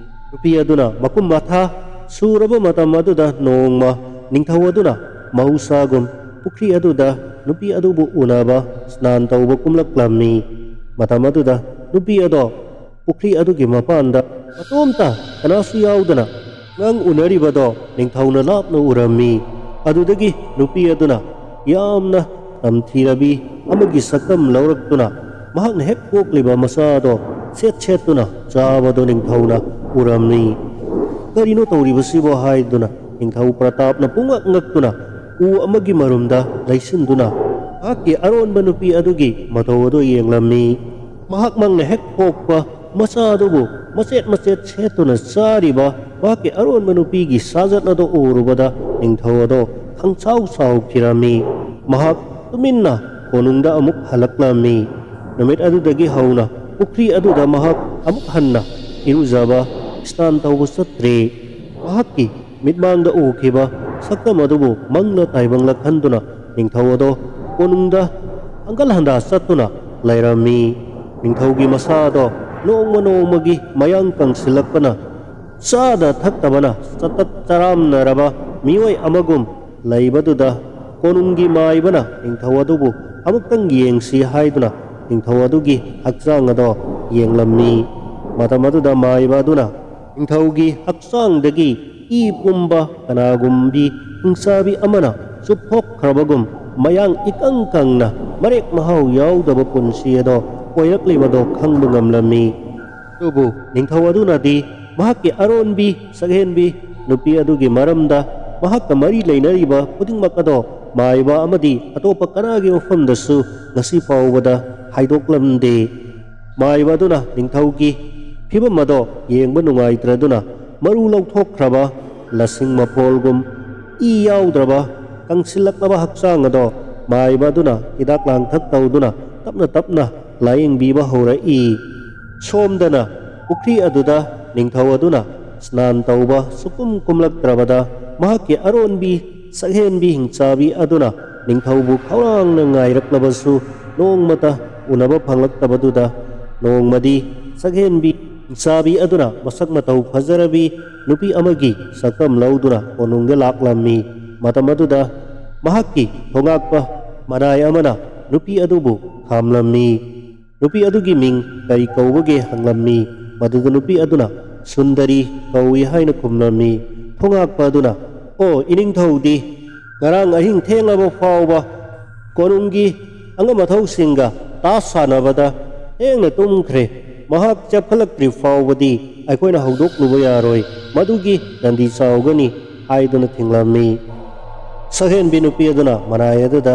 ꯅꯨꯄꯤ ꯑꯗꯨꯅ ꯃꯀꯨꯝ ꯃꯊꯥ ꯁꯨꯔꯕ ꯃꯇꯝ ꯑꯗꯨꯗ ꯅꯣꯡꯃ ꯅꯤꯡꯊꯧ ꯑꯗꯨꯅ ꯃꯍꯧꯁꯥꯒꯨꯝ ꯄꯨꯈ꯭ꯔꯤ ꯑꯗꯨꯗ ꯅꯨꯄꯤ ꯑꯗꯨꯕꯨ ꯎꯅꯕ ꯁ꯭ꯅꯥꯟ ꯇꯧꯕ ꯀꯨꯝꯂꯛꯂꯝꯃꯤ꯫ ꯃꯇꯝ ꯑꯗꯨꯗ ꯅꯨꯄꯤ ꯑꯗꯣ ꯄꯨꯈ꯭ꯔꯤ ꯑꯗꯨꯒꯤ ꯃꯄꯥꯟꯗ ꯃꯇꯣꯝꯇ ꯀꯅꯥꯁꯨ ꯌꯥꯎꯗꯅ ꯑꯉꯥꯡ ꯎꯅꯔꯤꯕꯗꯣ ꯅꯤꯡꯊꯧꯅ ꯂꯥꯞꯅ ꯎꯔꯝꯃꯤ꯫ ꯑꯗꯨꯗꯒꯤ ꯅꯨꯄꯤ ꯑꯗꯨꯅ ꯌꯥꯝꯅ ꯇꯝꯊꯤꯔꯕꯤ ꯑꯃꯒꯤ ꯁꯛꯇꯝ ꯂꯧꯔꯛꯇꯨꯅ ꯃꯍꯥꯛꯅ ꯍꯦꯛ ꯄꯣꯛꯂꯤꯕ ꯃꯆꯥ ꯑꯗꯣ ꯁꯦꯠ ꯁꯦꯠꯇꯨꯅ ꯆꯥꯕꯗꯨ ꯅꯤꯡꯊꯧꯅ ꯎꯔꯝꯃꯤ꯫ "ꯀꯔꯤꯅꯣ ꯇꯧꯔꯤꯕꯁꯤꯕꯣ?" ꯍꯥꯏꯗꯨꯅ ꯅꯤꯡꯊꯧ ꯄ꯭ꯔꯇꯥꯞꯅ ꯄꯨꯡꯉꯛ ꯉꯛꯇꯨꯅ ꯎ ꯑꯃꯒꯤ ꯃꯔꯨꯝꯗ ꯂꯩꯁꯤꯟꯗꯨꯅ ꯃꯍꯥꯛꯀꯤ ꯑꯔꯣꯟꯕ ꯅꯨꯄꯤ ꯑꯗꯨꯒꯤ ꯃꯇꯧ ꯑꯗꯨ ꯌꯦꯡꯂꯝꯃꯤ꯫ ꯃꯍꯥꯛꯃꯛꯅ ꯍꯦꯛ ꯄꯣꯛꯄ ꯃꯆꯥ ꯑꯗꯨꯕꯨ ꯃꯆꯦꯠ ꯃꯆꯦꯠ ꯁꯦꯠꯇꯨꯅ ꯆꯥꯔꯤꯕ ꯃꯍꯥꯛꯀꯤ ꯑꯔꯣꯟꯕ ꯅꯨꯄꯤꯒꯤ ꯁꯥꯖꯠ ꯑꯗꯨ ꯎꯔꯨꯕꯗ ꯅꯤꯡꯊꯧ ꯑꯗꯣ ꯈꯪꯁꯥꯎ ꯁꯥꯎꯈꯤꯔꯝꯃꯤ꯫ ꯃꯍꯥꯛ ꯇꯨꯃꯤꯟꯅ ꯀꯣꯅꯨꯡꯗ ꯑꯃꯨꯛ ꯍꯜꯂꯛꯂꯝꯃꯤ꯫ ꯅꯨꯃꯤꯠ ꯑꯗꯨꯗꯒꯤ ꯍꯧꯅ ꯄꯨꯈ꯭ꯔꯤ ꯑꯗꯨꯗ ꯃꯍꯥꯛ ꯑꯃꯨꯛ ꯍꯟꯅ ꯏꯔꯨꯖꯕ, ꯁ꯭ꯅꯥꯟ ꯇꯧꯕ ꯆꯠꯇ꯭ꯔꯦ꯫ ꯃꯍꯥꯛꯀꯤ ꯃꯤꯠꯃꯥꯡꯗ ꯎꯈꯤꯕ ꯁꯛꯇꯝ ꯑꯗꯨꯕꯨ ꯃꯪꯂ ꯇꯥꯏꯕꯪꯂ ꯈꯟꯗꯨꯅ ꯅꯤꯡꯊꯧ ꯑꯗꯣ ꯀꯣꯅꯨꯡꯗ ꯍꯪꯒꯠ ꯍꯟꯗꯥ ꯆꯠꯇꯨꯅ ꯂꯩꯔꯝꯃꯤ꯫ ꯅꯤꯡꯊꯧꯒꯤ ꯃꯁꯥ ꯑꯗꯣ ꯅꯣꯡꯃ ꯅꯣꯡꯃꯒꯤ ꯃꯌꯥꯡ ꯀꯪꯁꯤꯜꯂꯛꯄꯅ, ꯆꯥꯗ ꯊꯛꯇꯕꯅ ꯆꯇꯠ ꯆꯔꯥꯝꯅꯔꯕ ꯃꯤꯑꯣꯏ ꯑꯃꯒꯨꯝ ꯂꯩꯕꯗꯨꯗ ꯀꯣꯅꯨꯡꯒꯤ ꯃꯥꯏꯕꯅ ꯅꯤꯡꯊꯧ ꯑꯗꯨꯕꯨ ꯑꯃꯨꯛꯇꯪ ꯌꯦꯡꯁꯤ ꯍꯥꯏꯗꯨꯅ ꯅꯤꯡꯊꯧ ꯑꯗꯨꯒꯤ ꯍꯛꯆꯥꯡ ꯑꯗꯣ ꯌꯦꯡꯂꯝꯃꯤ꯫ ꯃꯇꯝ ꯑꯗꯨꯗ ꯃꯥꯏꯕ ꯑꯗꯨꯅ ꯅꯤꯡꯊꯧꯒꯤ ꯍꯛꯆꯥꯡꯗꯒꯤ ꯏ ꯄꯨꯝꯕ ꯀꯅꯥꯒꯨꯝꯕꯤ ꯍꯤꯡꯆꯥꯕꯤ ꯑꯃꯅ ꯆꯨꯞꯊꯣꯛꯈ꯭ꯔꯕꯒꯨꯝ ꯃꯌꯥꯡ ꯏꯀꯪ ꯀꯪꯅ ꯃꯔꯦꯛ ꯃꯍꯥꯎ ꯌꯥꯎꯗꯕ ꯄꯨꯟꯁꯤ ꯑꯗꯣ ꯑꯣꯏꯔꯛꯂꯤꯕꯗꯣ ꯈꯪꯕ ꯉꯝꯂꯝꯃꯤ꯫ ꯑꯗꯨꯕꯨ ꯅꯤꯡꯊꯧ ꯑꯗꯨꯅꯗꯤ ꯃꯍꯥꯛꯀꯤ ꯑꯔꯣꯟꯕꯤ ꯁꯛꯍꯦꯟꯕꯤ ꯅꯨꯄꯤ ꯑꯗꯨꯒꯤ ꯃꯔꯝꯗ ꯃꯍꯥꯛꯀ ꯃꯔꯤ ꯂꯩꯅꯔꯤꯕ ꯈꯨꯗꯤꯡꯃꯛ ꯑꯗꯣ ꯃꯥꯏꯕ ꯑꯃꯗꯤ ꯑꯇꯣꯞꯄ ꯀꯅꯥꯒꯤ ꯃꯐꯝꯗꯁꯨ ꯉꯁꯤ ꯐꯥꯎꯕꯗ ꯍꯥꯏꯗꯣꯛꯂꯝꯗꯦ꯫ ꯃꯥꯏꯕ ꯑꯗꯨꯅ ꯅꯤꯡꯊꯧꯒꯤ ꯐꯤꯕꯝ ꯑꯗꯣ ꯌꯦꯡꯕ ꯅꯨꯡꯉꯥꯏꯇ꯭ꯔꯗꯨꯅ ꯃꯔꯨ ꯂꯧꯊꯣꯛꯈ꯭ꯔꯕ ꯂꯁꯤꯡ ꯃꯐꯣꯜꯒꯨꯝ ꯏ ꯌꯥꯎꯗ꯭ꯔꯕ ꯀꯪꯁꯤꯜꯂꯛꯂꯕ ꯍꯛꯆꯥꯡ ꯑꯗꯣ ꯃꯥꯏꯕ ꯑꯗꯨꯅ ꯍꯤꯗꯥꯛ ꯂꯥꯡꯊꯛ ꯇꯧꯗꯨꯅ ꯇꯞꯅ ꯇꯞꯅ ꯂꯥꯌꯦꯡꯕꯤꯕ ꯍꯧꯔꯛꯏ꯫ ꯁꯣꯝꯗꯅ ꯄꯨꯈ꯭ꯔꯤ ꯑꯗꯨꯗ ꯅꯤꯡꯊꯧ ꯑꯗꯨꯅ ꯁ꯭ꯅꯥꯟ ꯇꯧꯕ ꯁꯨꯛꯀꯨꯝ ꯀꯨꯝꯂꯛꯇ꯭ꯔꯕꯗ ꯃꯍꯥꯛꯀꯤ ꯑꯔꯣꯟꯕꯤ ꯁꯛꯍꯦꯟꯕꯤ ꯍꯤꯡꯆꯥꯕꯤ ꯑꯗꯨꯅ ꯅꯤꯡꯊꯧꯕꯨ ꯈꯧꯔꯥꯡꯅ ꯉꯥꯏꯔꯛꯂꯕꯁꯨ ꯅꯣꯡꯃꯇ ꯎꯅꯕ ꯐꯪꯂꯛꯇꯕꯗꯨꯗ ꯅꯣꯡꯃꯗꯤ ꯁꯛꯍꯦꯟꯕꯤ ꯍꯤꯡꯆꯥꯕꯤ ꯑꯗꯨꯅ ꯃꯁꯛ ꯃꯇꯧ ꯐꯖꯔꯕꯤ ꯅꯨꯄꯤ ꯑꯃꯒꯤ ꯁꯛꯇꯝ ꯂꯧꯗꯨꯅ ꯀꯣꯅꯨꯡꯗ ꯂꯥꯛꯂꯝꯃꯤ꯫ ꯃꯇꯝ ꯑꯗꯨꯗ ꯃꯍꯥꯛꯀꯤ ꯊꯣꯉꯥꯛꯄ ꯃꯅꯥꯏ ꯑꯃꯅ ꯅꯨꯄꯤ ꯑꯗꯨꯕꯨ ꯈꯥꯝꯂꯝꯃꯤ꯫ ꯅꯨꯄꯤ ꯑꯗꯨꯒꯤ ꯃꯤꯡ ꯀꯔꯤ ꯀꯧꯕꯒꯦ ꯍꯪꯂꯝꯃꯤ꯫ ꯃꯗꯨꯗ ꯅꯨꯄꯤ ꯑꯗꯨꯅ ꯁꯨꯟꯗꯔꯤ ꯀꯧꯏ ꯍꯥꯏꯅ ꯈꯨꯝꯂꯝꯃꯤ꯫ ꯊꯣꯉꯥꯛꯄ ꯑꯗꯨꯅ, "ꯑꯣ ꯏꯅꯤꯡꯊꯧꯗꯤ ꯉꯔꯥꯡ ꯑꯍꯤꯡ ꯊꯦꯡꯂꯕ ꯐꯥꯎꯕ ꯀꯣꯅꯨꯡꯒꯤ ꯑꯉꯝ ꯑꯊꯧꯁꯤꯡꯒ ꯇꯥꯁ ꯁꯥꯟꯅꯕꯗ ꯊꯦꯡꯅ ꯇꯨꯝꯈ꯭ꯔꯦ꯫ ꯃꯍꯥꯛ ꯆꯦꯞꯈꯠꯂꯛꯇ꯭ꯔꯤ ꯐꯥꯎꯕꯗꯤ ꯑꯩꯈꯣꯏꯅ ꯍꯧꯗꯣꯛꯂꯨꯕ ꯌꯥꯔꯣꯏ, ꯃꯗꯨꯒꯤ ꯗꯟꯗꯤ ꯆꯥꯎꯒꯅꯤ ꯍꯥꯏꯗꯨꯅ ꯊꯤꯡꯂꯝꯃꯤ꯫ ꯁꯛꯍꯦꯟꯕꯤ ꯅꯨꯄꯤ ꯑꯗꯨꯅ ꯃꯅꯥꯏ ꯑꯗꯨꯗ,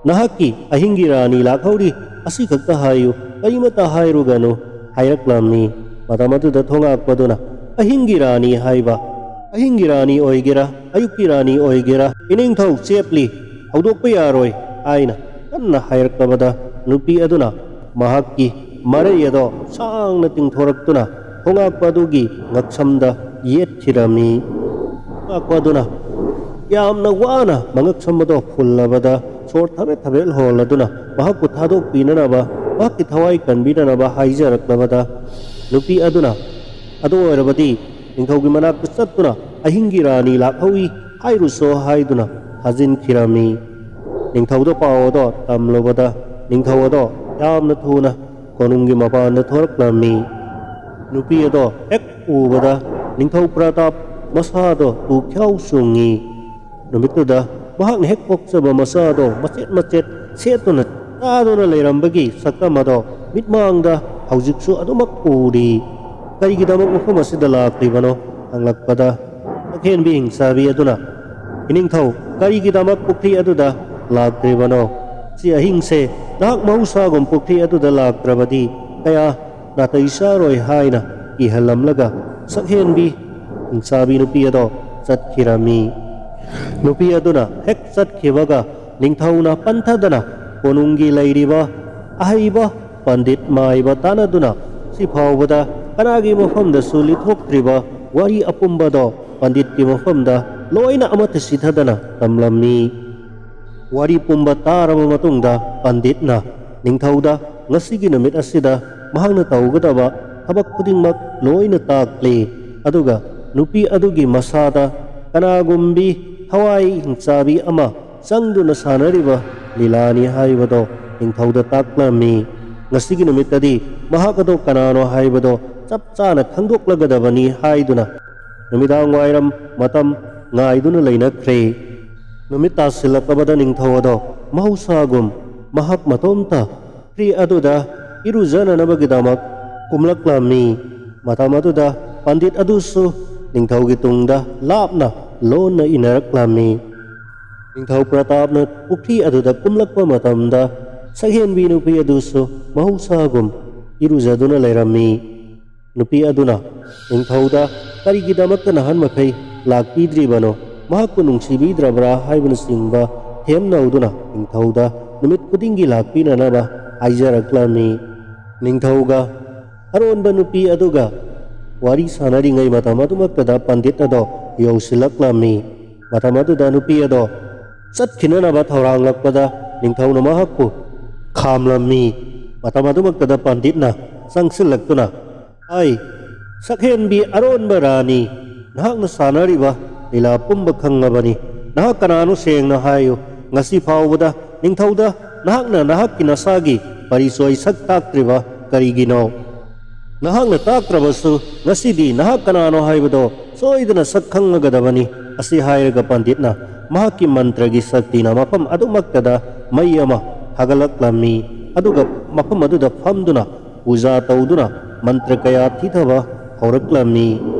"ꯅꯍꯥꯛꯀꯤ ꯑꯍꯤꯡꯒꯤ ꯔꯥꯅꯤ ꯂꯥꯛꯍꯧꯔꯤ, ꯑꯁꯤꯈꯛꯇ ꯍꯥꯏꯌꯨ, ꯀꯔꯤꯃꯠꯇ ꯍꯥꯏꯔꯨꯒꯅꯨ" ꯍꯥꯏꯔꯛꯂꯝꯃꯤ꯫ ꯃꯇꯝ ꯑꯗꯨꯗ ꯊꯣꯉꯥꯛꯄꯗꯨꯅ, "ꯑꯍꯤꯡꯒꯤ ꯔꯥꯅꯤ ꯍꯥꯏꯕ, ꯑꯍꯤꯡꯒꯤ ꯔꯥꯅꯤ ꯑꯣꯏꯒꯦꯔꯥ, ꯑꯌꯨꯛꯀꯤ ꯔꯥꯅꯤ ꯑꯣꯏꯒꯦꯔꯥ, ꯏꯅꯤꯡꯊꯧ ꯆꯦꯞꯂꯤ, ꯍꯧꯗꯣꯛꯄ ꯌꯥꯔꯣꯏ" ꯍꯥꯏꯅ ꯀꯟꯅ ꯍꯥꯏꯔꯛꯂꯕꯗ, ꯅꯨꯄꯤ ꯑꯗꯨꯅ ꯃꯍꯥꯛꯀꯤ ꯃꯔꯩ ꯑꯗꯣ ꯁꯥꯡꯅ ꯇꯤꯡꯊꯣꯔꯛꯇꯨꯅ ꯊꯣꯉꯥꯛꯄ ꯑꯗꯨꯒꯤ ꯉꯛꯁꯝꯗ ꯌꯦꯠꯈꯤꯔꯝꯃꯤ꯫ ꯊꯣꯉꯥꯛꯄ ꯑꯗꯨꯅ ꯌꯥꯝꯅ ꯋꯥꯅ ꯃꯉꯛꯁꯝ ꯑꯗꯣ ꯐꯨꯜꯂꯕꯗ, ꯁꯣꯔ ꯊꯕꯦꯠ ꯊꯕꯦꯠ ꯍꯣꯜꯂꯗꯨꯅ ꯃꯍꯥꯛꯄꯨ ꯊꯥꯗꯣꯛꯄꯤꯅꯅꯕ, ꯃꯍꯥꯛꯀꯤ ꯊꯋꯥꯏ ꯀꯟꯕꯤꯅꯅꯕ ꯍꯥꯏꯖꯔꯛꯂꯕꯗ, ꯅꯨꯄꯤ ꯑꯗꯨꯅ, "ꯑꯗꯨ ꯑꯣꯏꯔꯕꯗꯤ ꯅꯤꯡꯊꯧꯒꯤ ꯃꯅꯥꯛꯇ ꯆꯠꯇꯨꯅ ꯑꯍꯤꯡꯒꯤ ꯔꯥꯅꯤ ꯂꯥꯛꯍꯧꯏ ꯍꯥꯏꯔꯨꯁꯣ" ꯍꯥꯏꯗꯨꯅ ꯊꯥꯖꯤꯟꯈꯤꯔꯝꯃꯤ꯫ ꯅꯤꯡꯊꯧꯗ ꯄꯥꯎ ꯑꯗꯣ ꯇꯝꯂꯨꯕꯗ, ꯅꯤꯡꯊꯧ ꯑꯗꯣ ꯌꯥꯝꯅ ꯊꯨꯅ ꯀꯣꯅꯨꯡꯒꯤ ꯃꯄꯥꯟꯗ ꯊꯣꯔꯛꯂꯝꯃꯤ꯫ ꯅꯨꯄꯤ ꯑꯗꯣ ꯍꯦꯛ ꯎꯕꯗ ꯅꯤꯡꯊꯧ ꯄ꯭ꯔꯇꯥꯞ ꯃꯁꯥꯗꯣ ꯇꯨꯈ꯭ꯌꯥꯎ ꯆꯨꯡꯉꯤ꯫ ꯅꯨꯃꯤꯠꯇꯨꯗ ꯃꯍꯥꯛꯅ ꯍꯦꯛ ꯄꯣꯛꯆꯕ ꯃꯆꯥꯗꯣ ꯃꯆꯦꯠ ꯃꯆꯦꯠ ꯁꯦꯠꯇꯨꯅ ꯆꯥꯗꯨꯅ ꯂꯩꯔꯝꯕꯒꯤ ꯁꯛꯇꯝ ꯑꯗꯣ ꯃꯤꯠꯃꯥꯡꯗ ꯍꯧꯖꯤꯛꯁꯨ ꯑꯗꯨꯃꯛ ꯎꯔꯤ꯫ "ꯀꯔꯤꯒꯤꯗꯃꯛ ꯃꯐꯝ ꯑꯁꯤꯗ ꯂꯥꯛꯂꯤꯕꯅꯣ?" ꯍꯪꯂꯛꯄꯗ, ꯁꯛꯍꯦꯟꯕꯤ ꯍꯤꯡꯆꯥꯕꯤ ꯑꯗꯨꯅ, "ꯏꯅꯤꯡꯊꯧ, ꯀꯔꯤꯒꯤꯗꯃꯛ ꯄꯨꯈ꯭ꯔꯤ ꯑꯗꯨꯗ ꯂꯥꯛꯇ꯭ꯔꯤꯕꯅꯣ? ꯁꯤ ꯑꯍꯤꯡꯁꯦ ꯅꯍꯥꯛ ꯃꯍꯧꯁꯥꯒꯨꯝ ꯄꯨꯈ꯭ꯔꯤ ꯑꯗꯨꯗ ꯂꯥꯛꯇ꯭ꯔꯕꯗꯤ ꯀꯌꯥ ꯅꯥꯇꯩ ꯆꯥꯔꯣꯏ" ꯍꯥꯏꯅ ꯀꯤꯍꯜꯂꯝꯂꯒ ꯁꯛꯍꯦꯟꯕꯤ ꯍꯤꯡꯆꯥꯕꯤ ꯅꯨꯄꯤ ꯑꯗꯣ ꯆꯠꯈꯤꯔꯝꯃꯤ꯫ ꯅꯨꯄꯤ ꯑꯗꯨꯅ ꯍꯦꯛ ꯆꯠꯈꯤꯕꯒ ꯅꯤꯡꯊꯧꯅ ꯄꯟꯊꯗꯅ ꯀꯣꯅꯨꯡꯒꯤ ꯂꯩꯔꯤꯕ ꯑꯍꯩꯕ ꯄꯟꯗꯤꯠ ꯃꯥꯏꯕ ꯇꯥꯟꯅꯗꯨꯅ ꯁꯤ ꯐꯥꯎꯕꯗ ꯀꯅꯥꯒꯤ ꯃꯐꯝꯗꯁꯨ ꯂꯤꯊꯣꯛꯇ꯭ꯔꯤꯕ ꯋꯥꯔꯤ ꯑꯄꯨꯝꯕꯗꯣ ꯄꯟꯗꯤꯠꯀꯤ ꯃꯐꯝꯗ ꯂꯣꯏꯅ ꯑꯃꯠꯇ ꯆꯤꯊꯗꯅ ꯇꯝꯂꯝꯃꯤ꯫ ꯋꯥꯔꯤ ꯄꯨꯝꯕ ꯇꯥꯔꯕ ꯃꯇꯨꯡꯗ ꯄꯟꯗꯤꯠꯅ ꯅꯤꯡꯊꯧꯗ ꯉꯁꯤꯒꯤ ꯅꯨꯃꯤꯠ ꯑꯁꯤꯗ ꯃꯍꯥꯛꯅ ꯇꯧꯒꯗꯕ ꯊꯕꯛ ꯈꯨꯗꯤꯡꯃꯛ ꯂꯣꯏꯅ ꯇꯥꯛꯂꯤ꯫ ꯑꯗꯨꯒ ꯅꯨꯄꯤ ꯑꯗꯨꯒꯤ ꯃꯁꯥꯗ ꯀꯅꯥꯒꯨꯝꯕꯤ ꯊꯋꯥꯏ ꯍꯤꯡꯆꯥꯕꯤ ꯑꯃ ꯆꯪꯗꯨꯅ ꯁꯥꯟꯅꯔꯤꯕ ꯂꯤꯂꯥꯅꯤ ꯍꯥꯏꯕꯗꯣ ꯅꯤꯡꯊꯧꯗ ꯇꯥꯛꯂꯝꯃꯤ꯫ ꯉꯁꯤꯒꯤ ꯅꯨꯃꯤꯠꯇꯗꯤ ꯃꯍꯥꯛ ꯑꯗꯣ ꯀꯅꯥꯅꯣ ꯍꯥꯏꯕꯗꯣ ꯆꯞ ꯆꯥꯅ ꯈꯪꯗꯣꯛꯂꯒꯗꯕꯅꯤ ꯍꯥꯏꯗꯨꯅ ꯅꯨꯃꯤꯗꯥꯡ ꯋꯥꯏꯔꯝ ꯃꯇꯝ ꯉꯥꯏꯗꯨꯅ ꯂꯩꯅꯈ꯭ꯔꯦ꯫ ꯅꯨꯃꯤꯠ ꯇꯥꯁꯤꯜꯂꯛꯂꯕꯗ ꯅꯤꯡꯊꯧ ꯑꯗꯣ ꯃꯍꯧꯁꯥꯒꯨꯝ ꯃꯍꯥꯛ ꯃꯇꯣꯝꯇ ꯄꯨꯈ꯭ꯔꯤ ꯑꯗꯨꯗ ꯏꯔꯨꯖꯅꯅꯕꯒꯤꯗꯃꯛ ꯀꯨꯝꯂꯛꯂꯝꯃꯤ꯫ ꯃꯇꯝ ꯑꯗꯨꯗ ꯄꯟꯗꯤꯠ ꯑꯗꯨꯁꯨ ꯅꯤꯡꯊꯧꯒꯤ ꯇꯨꯡꯗ ꯂꯥꯞꯅ ꯂꯣꯟꯅ ꯏꯟꯅꯔꯛꯂꯝꯃꯤ꯫ ꯅꯤꯡꯊꯧ ꯄ꯭ꯔꯇꯥꯞꯅ ꯄꯨꯈ꯭ꯔꯤ ꯑꯗꯨꯗ ꯀꯨꯝꯂꯛꯄ ꯃꯇꯝꯗ, ꯁꯛꯍꯦꯟꯕꯤ ꯅꯨꯄꯤ ꯑꯗꯨꯁꯨ ꯃꯍꯧꯁꯥꯒꯨꯝ ꯏꯔꯨꯖꯗꯨꯅ ꯂꯩꯔꯝꯃꯤ꯫ ꯅꯨꯄꯤ ꯑꯗꯨꯅ ꯅꯤꯡꯊꯧꯗ ꯀꯔꯤꯒꯤꯗꯃꯛꯇ ꯅꯍꯥꯟ ꯃꯈꯩ ꯂꯥꯛꯄꯤꯗ꯭ꯔꯤꯕꯅꯣ, ꯃꯍꯥꯛꯄꯨ ꯅꯨꯡꯁꯤꯕꯤꯗ꯭ꯔꯕ꯭ꯔꯥ ꯍꯥꯏꯕꯅꯆꯤꯡꯕ ꯊꯦꯝꯅꯧꯗꯨꯅ ꯅꯤꯡꯊꯧꯗ ꯅꯨꯃꯤꯠ ꯈꯨꯗꯤꯡꯒꯤ ꯂꯥꯛꯄꯤꯅꯅꯕ ꯍꯥꯏꯖꯔꯛꯂꯝꯃꯤ꯫ ꯅꯤꯡꯊꯧꯒ ꯑꯔꯣꯟꯕ ꯅꯨꯄꯤ ꯑꯗꯨꯒ ꯋꯥꯔꯤ ꯁꯥꯟꯅꯔꯤꯉꯩ ꯃꯇꯝ ꯑꯗꯨꯃꯛꯇꯗ ꯄꯟꯗꯤꯠ ꯑꯗꯣ ꯌꯧꯁꯤꯜꯂꯛꯂꯝꯃꯤ꯫ ꯃꯇꯝ ꯑꯗꯨꯗ ꯅꯨꯄꯤ ꯑꯗꯣ ꯆꯠꯈꯤꯅꯅꯕ ꯊꯧꯔꯥꯡꯂꯛꯄꯗ ꯅꯤꯡꯊꯧꯅ ꯃꯍꯥꯛꯄꯨ ꯈꯥꯝꯂꯝꯃꯤ꯫ ꯃꯇꯝ ꯑꯗꯨꯃꯛꯇꯗ ꯄꯟꯗꯤꯠꯅ ꯆꯪꯁꯤꯜꯂꯛꯇꯨꯅ, "ꯑꯩ, ꯁꯛꯍꯦꯟꯕꯤ ꯑꯔꯣꯟꯕ ꯔꯥꯅꯤ, ꯅꯍꯥꯛꯅ ꯁꯥꯟꯅꯔꯤꯕ ꯂꯤꯂꯥ ꯄꯨꯝꯕ ꯈꯪꯂꯕꯅꯤ꯫ ꯅꯍꯥꯛ ꯀꯅꯥꯅꯣ ꯁꯦꯡꯅ ꯍꯥꯏꯌꯨ꯫ ꯉꯁꯤ ꯐꯥꯎꯕꯗ ꯅꯤꯡꯊꯧꯗ ꯅꯍꯥꯛꯅ ꯅꯍꯥꯛꯀꯤ ꯅꯁꯥꯒꯤ ꯄꯔꯤꯆꯣꯏ ꯁꯛ ꯇꯥꯛꯇ꯭ꯔꯤꯕ ꯀꯔꯤꯒꯤꯅꯣ? ꯅꯍꯥꯛꯅ ꯇꯥꯛꯇ꯭ꯔꯕꯁꯨ ꯉꯁꯤꯗꯤ ꯅꯍꯥꯛ ꯀꯅꯥꯅꯣ ꯍꯥꯏꯕꯗꯣ ꯁꯣꯏꯗꯅ ꯁꯛ ꯈꯪꯂꯒꯗꯕꯅꯤ"꯫ ꯑꯁꯤ ꯍꯥꯏꯔꯒ ꯄꯟꯗꯤꯠꯅ ꯃꯍꯥꯛꯀꯤ ꯃꯟꯇ꯭ꯔꯒꯤ ꯁꯛꯇꯤꯅ ꯃꯐꯝ ꯑꯗꯨꯃꯛꯇꯗ ꯃꯩ ꯑꯃ ꯊꯥꯒꯠꯂꯛꯂꯝꯃꯤ꯫ ꯑꯗꯨꯒ ꯃꯐꯝ ꯑꯗꯨꯗ ꯐꯝꯗꯨꯅ ꯄꯨꯖꯥ ꯇꯧꯗꯨꯅ ꯃꯟꯇ꯭ꯔ ꯀꯌꯥ ꯊꯤꯊꯕ ꯍꯧꯔꯛꯂꯝꯃꯤ꯫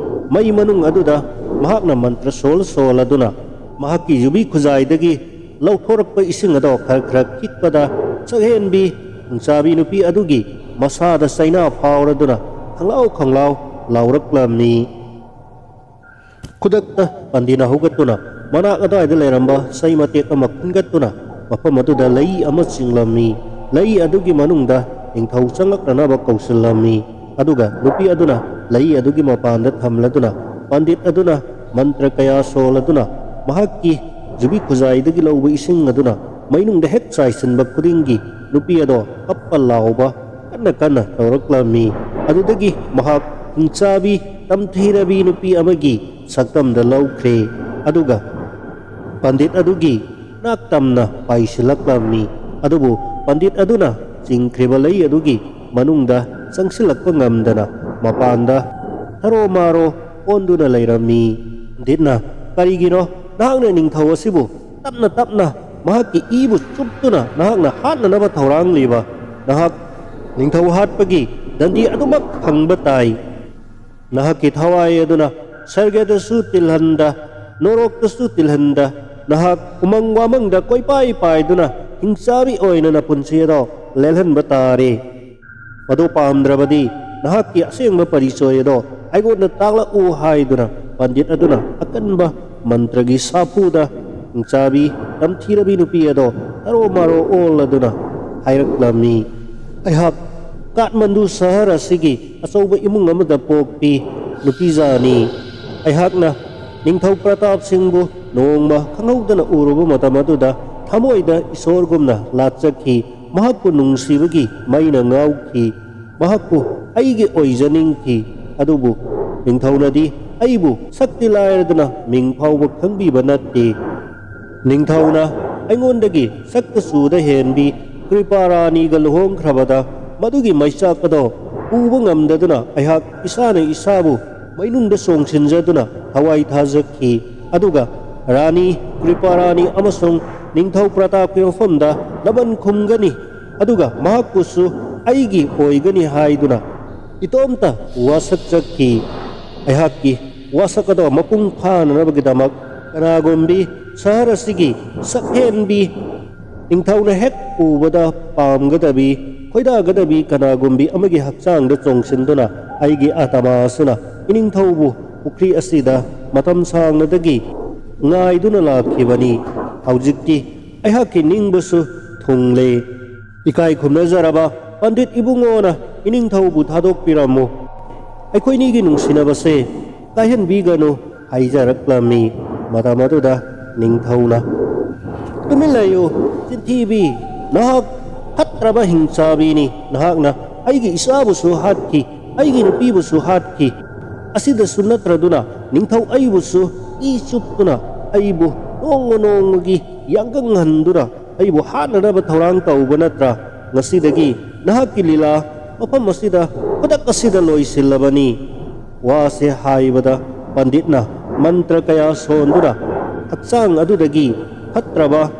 ꯃꯩ ꯃꯅꯨꯡ ꯑꯗꯨꯗ ꯃꯍꯥꯛꯅ ꯃꯟꯇ꯭ꯔ ꯁꯣꯜ ꯁꯣꯜꯂꯗꯨꯅ ꯃꯍꯥꯛꯀꯤ ꯌꯨꯕꯤ ꯈꯨꯖꯥꯏꯗꯒꯤ ꯂꯧꯊꯣꯔꯛꯄ ꯏꯁꯤꯡ ꯑꯗꯣ ꯈꯔ ꯈꯔ ꯈꯤꯛꯄꯗ, ꯁꯛꯍꯦꯟꯕꯤ ꯈꯨꯟꯆꯥꯕꯤ ꯅꯨꯄꯤ ꯑꯗꯨꯒꯤ ꯃꯁꯥꯗ ꯆꯩꯅꯥ ꯐꯥꯎꯔꯗꯨꯅ ꯈꯪꯂꯥꯎ ꯈꯪꯂꯥꯎ ꯂꯥꯎꯔꯛꯂꯝꯃꯤ꯫ ꯈꯨꯗꯛꯇ ꯄꯟꯗꯤꯠꯅ ꯍꯧꯒꯠꯇꯨꯅ ꯃꯅꯥꯛ ꯑꯗꯨꯋꯥꯏꯗ ꯂꯩꯔꯝꯕ ꯆꯩ ꯃꯇꯦꯛ ꯑꯃ ꯈꯨꯟꯒꯠꯇꯨꯅ ꯃꯐꯝ ꯑꯗꯨꯗ ꯂꯩ ꯑꯃ ꯆꯤꯡꯂꯝꯃꯤ꯫ ꯂꯩ ꯑꯗꯨꯒꯤ ꯃꯅꯨꯡꯗ ꯅꯤꯡꯊꯧ ꯆꯪꯂꯛꯅꯅꯕ ꯀꯧꯁꯤꯜꯂꯝꯃꯤ꯫ ꯑꯗꯨꯒ ꯅꯨꯄꯤ ꯑꯗꯨꯅ ꯂꯩ ꯑꯗꯨꯒꯤ ꯃꯄꯥꯟꯗ ꯊꯝꯂꯗꯨꯅ, ꯄꯟꯗꯤꯠ ꯑꯗꯨꯅ ꯃꯟꯇ꯭ꯔ ꯀꯌꯥ ꯁꯣꯜꯂꯗꯨꯅ, ꯃꯍꯥꯛꯀꯤ ꯌꯨꯕꯤ ꯈꯨꯖꯥꯏꯗꯒꯤ ꯂꯧꯕ ꯏꯁꯤꯡ ꯑꯗꯨꯅ ꯃꯩꯅꯨꯡꯗ ꯍꯦꯛ ꯆꯥꯏꯁꯤꯟꯕ ꯈꯨꯗꯤꯡꯒꯤ, ꯅꯨꯄꯤ ꯑꯗꯣ ꯀꯞꯄ ꯂꯥꯎꯕ ꯀꯟꯅ ꯀꯟꯅ ꯇꯧꯔꯛꯂꯝꯃꯤ꯫ ꯑꯗꯨꯗꯒꯤ ꯃꯍꯥꯛ ꯍꯤꯡꯆꯥꯕꯤ ꯇꯝꯊꯤꯔꯕꯤ ꯅꯨꯄꯤ ꯑꯃꯒꯤ ꯁꯛꯇꯝꯗ ꯂꯧꯈ꯭ꯔꯦ꯫ ꯑꯗꯨꯒ ꯄꯟꯗꯤꯠ ꯑꯗꯨꯒꯤ ꯅꯥꯛ ꯇꯝꯅ ꯄꯥꯏꯁꯤꯜꯂꯛꯂꯝꯃꯤ꯫ ꯑꯗꯨꯕꯨ ꯄꯟꯗꯤꯠ ꯑꯗꯨꯅ ꯆꯤꯡꯈ꯭ꯔꯤꯕ ꯂꯩ ꯑꯗꯨꯒꯤ ꯃꯅꯨꯡꯗ ꯆꯪꯁꯤꯜꯂꯛꯄ ꯉꯝꯗꯅ ꯃꯄꯥꯟꯗ ꯊꯔꯣ ꯃꯥꯔꯣ ꯑꯣꯟꯗꯨꯅ ꯂꯩꯔꯝꯃꯤ꯫ ꯄꯟꯗꯤꯠꯅ, "ꯀꯔꯤꯒꯤꯅꯣ ꯅꯍꯥꯛꯅ ꯅꯤꯡꯊꯧ ꯑꯁꯤꯕꯨ ꯇꯞꯅ ꯇꯞꯅ ꯃꯍꯥꯛꯀꯤ ꯏꯕꯨ ꯆꯨꯞꯇꯨꯅ ꯅꯍꯥꯛꯅ ꯍꯥꯠꯅꯅꯕ ꯊꯧꯔꯥꯡꯂꯤꯕ? ꯅꯍꯥꯛ ꯅꯤꯡꯊꯧ ꯍꯥꯠꯄꯒꯤ ꯗꯟꯗꯤ ꯑꯗꯨꯃꯛ ꯐꯪꯕ ꯇꯥꯏ꯫ ꯅꯍꯥꯛꯀꯤ ꯊꯋꯥꯏ ꯑꯗꯨꯅ ꯁꯔꯒꯗꯁꯨ ꯇꯤꯜꯍꯟꯗ, ꯅꯣꯔꯣꯛꯇꯁꯨ ꯇꯤꯜꯍꯟꯗ, ꯅꯍꯥꯛ ꯎꯃꯪ ꯋꯥꯃꯪꯗ ꯀꯣꯏꯄꯥꯏ ꯄꯥꯏꯗꯨꯅ ꯍꯤꯡꯆꯥꯕꯤ ꯑꯣꯏꯅ ꯅꯄꯨꯟꯁꯤ ꯑꯗꯣ ꯂꯦꯜꯍꯟꯕ ꯇꯥꯔꯦ꯫ ꯃꯗꯨ ꯄꯥꯝꯗ꯭ꯔꯕꯗꯤ ꯅꯍꯥꯛꯀꯤ ꯑꯁꯦꯡꯕ ꯄꯔꯤꯆꯣꯏ ꯑꯗꯣ ꯑꯩꯉꯣꯟꯗ ꯇꯥꯛꯂꯛꯎ ꯍꯥꯏꯗꯨꯅ ꯄꯟꯗꯤꯠ ꯑꯗꯨꯅ ꯑꯀꯟꯕ ꯃꯟꯇ꯭ꯔꯒꯤ ꯁꯥꯐꯨꯗ ꯍꯤꯡꯆꯥꯕꯤ ꯇꯝꯊꯤꯔꯕꯤ ꯅꯨꯄꯤ ꯑꯗꯣ ꯇꯔꯣ ꯃꯥꯔꯣ ꯑꯣꯜꯂꯗꯨꯅ ꯍꯥꯏꯔꯛꯂꯝꯃꯤ꯫ ꯑꯩꯍꯥꯛ ꯀꯥꯠꯃꯟꯗꯨ ꯁꯍꯔ ꯑꯁꯤꯒꯤ ꯑꯆꯧꯕ ꯏꯃꯨꯡ ꯑꯃꯗ ꯄꯣꯛꯄꯤ ꯅꯨꯄꯤꯖꯥꯅꯤ꯫ ꯑꯩꯍꯥꯛꯅ ꯅꯤꯡꯊꯧ ꯄ꯭ꯔꯇꯥꯞ ꯁꯤꯡꯕꯨ ꯅꯣꯡꯃ ꯈꯪꯍꯧꯗꯅ ꯎꯔꯨꯕ ꯃꯇꯝ ꯑꯗꯨꯗ ꯊꯃꯣꯏꯗ ꯏꯁꯣꯔꯒꯨꯝꯅ ꯂꯥꯠꯆꯈꯤ꯫ ꯃꯍꯥꯛꯄꯨ ꯅꯨꯡꯁꯤꯕꯒꯤ ꯃꯩꯅ ꯉꯥꯎꯈꯤ꯫ ꯃꯍꯥꯛꯄꯨ ꯑꯩꯒꯤ ꯑꯣꯏꯖꯅꯤꯡꯈꯤ꯫ ꯑꯗꯨꯕꯨ ꯅꯤꯡꯊꯧꯅꯗꯤ ꯑꯩꯕꯨ ꯁꯛꯇꯤ ꯂꯥꯏꯔꯗꯅ ꯃꯤꯡ ꯐꯥꯎꯕ ꯈꯪꯕꯤꯕ ꯅꯠꯇꯦ꯫ ꯅꯤꯡꯊꯧꯅ ꯑꯩꯉꯣꯟꯗꯒꯤ ꯁꯛꯇ ꯆꯨꯗ ꯍꯦꯟꯕꯤ ꯀ꯭ꯔꯤꯄꯥꯔꯥꯅꯤꯒ ꯂꯨꯍꯣꯡꯈ꯭ꯔꯕꯗ ꯃꯗꯨꯒꯤ ꯃꯩꯆꯥꯛ ꯑꯗꯣ ꯄꯨꯕ ꯉꯝꯗꯗꯨꯅ ꯑꯩꯍꯥꯛ ꯏꯁꯥꯅ ꯏꯁꯥꯕꯨ ꯃꯩꯅꯨꯡꯗ ꯆꯣꯡꯁꯤꯟꯖꯗꯨꯅ ꯊꯋꯥꯏ ꯊꯥꯖꯈꯤ꯫ ꯑꯗꯨꯒ ꯔꯥꯅꯤ ꯀ꯭ꯔꯤꯄꯥꯔꯥꯅꯤ ꯑꯃꯁꯨꯡ ꯅꯤꯡꯊꯧ ꯄ꯭ꯔꯇꯥꯞꯀꯤ ꯃꯐꯝꯗ ꯂꯃꯟ ꯈꯨꯝꯒꯅꯤ, ꯑꯗꯨꯒ ꯃꯍꯥꯛꯄꯨꯁꯨ ꯑꯩꯒꯤ ꯑꯣꯏꯒꯅꯤ ꯍꯥꯏꯗꯨꯅ ꯏꯇꯣꯝꯇ ꯋꯥꯁꯛꯆꯈꯤ꯫ ꯑꯩꯍꯥꯛꯀꯤ ꯋꯥꯁꯛ ꯑꯗꯣ ꯃꯄꯨꯡ ꯐꯥꯅꯅꯕꯒꯤꯗꯃꯛ ꯀꯅꯥꯒꯨꯝꯕꯤ ꯁꯍꯔ ꯑꯁꯤꯒꯤ ꯁꯛꯍꯦꯟꯕꯤ ꯅꯤꯡꯊꯧꯅ ꯍꯦꯛ ꯎꯕꯗ ꯄꯥꯝꯒꯗꯕꯤ, ꯈꯣꯏꯗꯥꯒꯗꯕꯤ ꯀꯅꯥꯒꯨꯝꯕꯤ ꯑꯃꯒꯤ ꯍꯛꯆꯥꯡꯗ ꯆꯣꯡꯁꯤꯟꯗꯨꯅ ꯑꯩꯒꯤ ꯑꯇꯃꯥ ꯑꯁꯤꯅ ꯏꯅꯤꯡꯊꯧꯕꯨ ꯄꯨꯈ꯭ꯔꯤ ꯑꯁꯤꯗ ꯃꯇꯝ ꯁꯥꯡꯅꯗꯒꯤ ꯉꯥꯏꯗꯨꯅ ꯂꯥꯛꯈꯤꯕꯅꯤ꯫ ꯍꯧꯖꯤꯛꯇꯤ ꯑꯩꯍꯥꯛꯀꯤ ꯅꯤꯡꯕꯁꯨ ꯊꯨꯡꯂꯦ꯫ ꯏꯀꯥꯏ ꯈꯨꯝꯅꯖꯔꯕ ꯄꯟꯗꯤꯠ ꯏꯕꯨꯡꯉꯣꯅ ꯏꯅꯤꯡꯊꯧꯕꯨ ꯊꯥꯗꯣꯛꯄꯤꯔꯝꯃꯨ꯫ ꯑꯩꯈꯣꯏꯅꯤꯒꯤ ꯅꯨꯡꯁꯤꯅꯕꯁꯦ ꯀꯥꯏꯍꯟꯕꯤꯒꯅꯨ ꯍꯥꯏꯖꯔꯛꯂꯝꯃꯤ꯫ ꯃꯇꯝ ꯑꯗꯨꯗ ꯅꯤꯡꯊꯧꯅ, "ꯇꯨꯃꯤꯟ ꯂꯩꯌꯨ, ꯆꯤꯟꯊꯤꯕꯤ, ꯅꯍꯥꯛ ꯐꯠꯇ꯭ꯔꯕ ꯍꯤꯡꯆꯥꯕꯤꯅꯤ꯫ ꯅꯍꯥꯛꯅ ꯑꯩꯒꯤ ꯏꯆꯥꯕꯨꯁꯨ ꯍꯥꯠꯈꯤ, ꯑꯩꯒꯤ ꯅꯨꯄꯤꯕꯨꯁꯨ ꯍꯥꯠꯈꯤ꯫ ꯑꯁꯤꯗꯁꯨ ꯅꯠꯇ꯭ꯔꯗꯨꯅ ꯅꯤꯡꯊꯧ ꯑꯩꯕꯨꯁꯨ ꯏ ꯆꯨꯞꯇꯨꯅ ꯑꯩꯕꯨ ꯅꯣꯡꯃ ꯅꯣꯡꯃꯒꯤ ꯌꯥꯡꯀꯪꯍꯟꯗꯨꯅ ꯑꯩꯕꯨ ꯍꯥꯠꯅꯅꯕ ꯊꯧꯔꯥꯡ ꯇꯧꯕ ꯅꯠꯇ꯭ꯔꯥ? ꯉꯁꯤꯗꯒꯤ ꯅꯍꯥꯛꯀꯤ ꯂꯤꯂꯥ ꯃꯐꯝ ꯑꯁꯤꯗ ꯈꯨꯗꯛ ꯑꯁꯤꯗ ꯂꯣꯏꯁꯤꯜꯂꯕꯅꯤ꯫" ꯋꯥꯁꯦ ꯍꯥꯏꯕꯗ ꯄꯟꯗꯤꯠꯅ ꯃꯟꯇ꯭ꯔ ꯀꯌꯥ ꯁꯣꯟꯗꯨꯅ ꯍꯛꯆꯥꯡ ꯑꯗꯨꯗꯒꯤ ꯐꯠꯇ꯭ꯔꯕ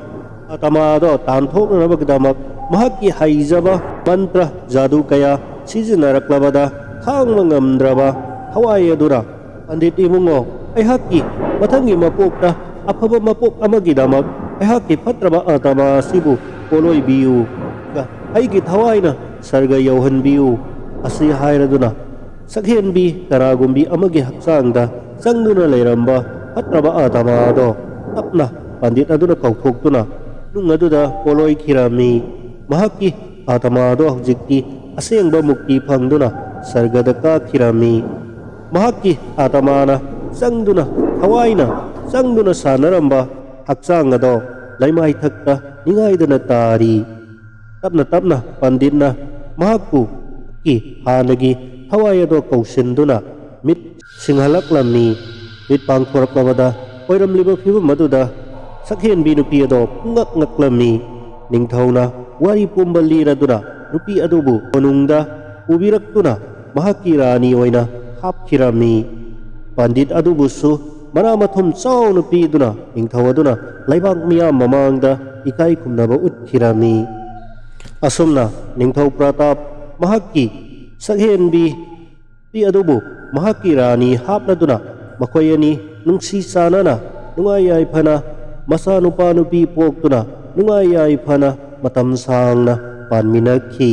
ꯑꯇꯃꯥꯗꯣ ꯇꯥꯟꯊꯣꯛꯅꯅꯕꯒꯤꯗꯃꯛ ꯃꯍꯥꯛꯀꯤ ꯍꯩꯖꯕ ꯃꯟꯇ꯭ꯔ ꯖꯥꯗꯨ ꯀꯌꯥ ꯁꯤꯖꯤꯟꯅꯔꯛꯂꯕꯗ ꯈꯥꯡꯕ ꯉꯝꯗ꯭ꯔꯕ ꯊꯋꯥꯏ ꯑꯗꯨꯅ, "ꯄꯟꯗꯤꯠ ꯏꯕꯨꯡꯉꯣ, ꯑꯩꯍꯥꯛꯀꯤ ꯃꯊꯪꯒꯤ ꯃꯄꯣꯛꯇ ꯑꯐꯕ ꯃꯄꯣꯛ ꯑꯃꯒꯤꯗꯃꯛ ꯑꯩꯍꯥꯛꯀꯤ ꯐꯠꯇ꯭ꯔꯕ ꯑꯥꯇꯃꯥ ꯑꯁꯤꯕꯨ ꯄꯣꯠꯂꯣꯏꯕꯤꯌꯨ, ꯑꯩꯒꯤ ꯊꯋꯥꯏꯅ ꯁꯔꯒ ꯌꯧꯍꯟꯕꯤꯌꯨ" ꯑꯁꯤ ꯍꯥꯏꯔꯗꯨꯅ, ꯁꯛꯍꯦꯟꯕꯤ ꯀꯅꯥꯒꯨꯝꯕꯤ ꯑꯃꯒꯤ ꯍꯛꯆꯥꯡꯗ ꯆꯪꯗꯨꯅ ꯂꯩꯔꯝꯕ ꯐꯠꯇ꯭ꯔꯕ ꯑꯥꯇꯃꯥ ꯑꯗꯣ ꯇꯞꯅ ꯄꯟꯗꯤꯠ ꯑꯗꯨꯅ ꯀꯧꯊꯣꯛꯇꯨꯅ ꯅꯨꯡ ꯑꯗꯨꯗ ꯄꯣꯠꯂꯣꯏꯈꯤꯔꯝꯃꯤ꯫ ꯃꯍꯥꯛꯀꯤ ꯑꯥꯇꯃꯥ ꯑꯗꯣ ꯍꯧꯖꯤꯛꯇꯤ ꯑꯁꯦꯡꯕ ꯃꯨꯛꯇꯤ ꯐꯪꯗꯨꯅ ꯁꯔꯒꯗ ꯀꯥꯈꯤꯔꯝꯃꯤ꯫ ꯃꯍꯥꯛꯀꯤ ꯑꯥꯇꯃꯥꯅ ꯆꯪꯗꯨꯅ, ꯊꯋꯥꯏꯅ ꯆꯪꯗꯨꯅ ꯁꯥꯟꯅꯔꯝꯕ ꯍꯛꯆꯥꯡ ꯑꯗꯣ ꯂꯩꯃꯥꯏꯊꯛꯇ ꯅꯤꯡꯉꯥꯏꯗꯅ ꯇꯥꯔꯤ꯫ ꯇꯞꯅ ꯇꯞꯅ ꯄꯟꯗꯤꯠꯅ ꯃꯍꯥꯛꯄꯨ ꯍꯥꯟꯅꯒꯤ ꯊꯋꯥꯏ ꯑꯗꯣ ꯀꯧꯁꯤꯟꯗꯨꯅ ꯃꯤꯠ ꯁꯤꯡꯍꯜꯂꯛꯂꯝꯃꯤ꯫ ꯃꯤꯠ ꯄꯥꯡꯊꯣꯔꯛꯂꯕꯗ ꯑꯣꯏꯔꯝꯂꯤꯕ ꯐꯤꯕꯝ ꯑꯗꯨꯗ ꯁꯛꯍꯦꯟꯕꯤ ꯅꯨꯄꯤ ꯑꯗꯣ ꯄꯨꯡꯉꯛ ꯉꯛꯂꯝꯃꯤ꯫ ꯅꯤꯡꯊꯧꯅ ꯋꯥꯔꯤ ꯄꯨꯝꯕ ꯂꯤꯔꯗꯨꯅ ꯅꯨꯄꯤ ꯑꯗꯨꯕꯨ ꯀꯣꯅꯨꯡꯗ ꯄꯨꯕꯤꯔꯛꯇꯨꯅ ꯃꯍꯥꯛꯀꯤ ꯔꯥꯅꯤ ꯑꯣꯏꯅ ꯍꯥꯞꯈꯤꯔꯝꯃꯤ꯫ ꯄꯟꯗꯤꯠ ꯑꯗꯨꯕꯨꯁꯨ ꯃꯅꯥ ꯃꯊꯨꯝ ꯆꯥꯎꯅ ꯄꯤꯗꯨꯅ ꯅꯤꯡꯊꯧ ꯑꯗꯨꯅ ꯂꯩꯕꯥꯛ ꯃꯤꯌꯥꯝ ꯃꯃꯥꯡꯗ ꯏꯀꯥꯏ ꯈꯨꯝꯅꯕ ꯎꯠꯈꯤꯔꯝꯃꯤ꯫ ꯑꯁꯨꯝꯅ ꯅꯤꯡꯊꯧ ꯄ꯭ꯔꯇꯥꯞ ꯃꯍꯥꯛꯀꯤ ꯁꯛꯍꯦꯟꯕꯤ ꯅꯨꯄꯤ ꯑꯗꯨꯕꯨ ꯃꯍꯥꯛꯀꯤ ꯔꯥꯅꯤ ꯍꯥꯞꯂꯗꯨꯅ ꯃꯈꯣꯏ ꯑꯅꯤ ꯅꯨꯡꯁꯤ ꯆꯥꯟꯅꯅ ꯅꯨꯡꯉꯥꯏ ꯌꯥꯏꯐꯅ ꯃꯆꯥꯅꯨꯄꯥ ꯅꯨꯄꯤ ꯄꯣꯛꯇꯨꯅ ꯅꯨꯡꯉꯥꯏ ꯌꯥꯏꯐꯅ ꯃꯇꯝ ꯁꯥꯡꯅ ꯄꯥꯟꯃꯤꯟꯅꯈꯤ꯫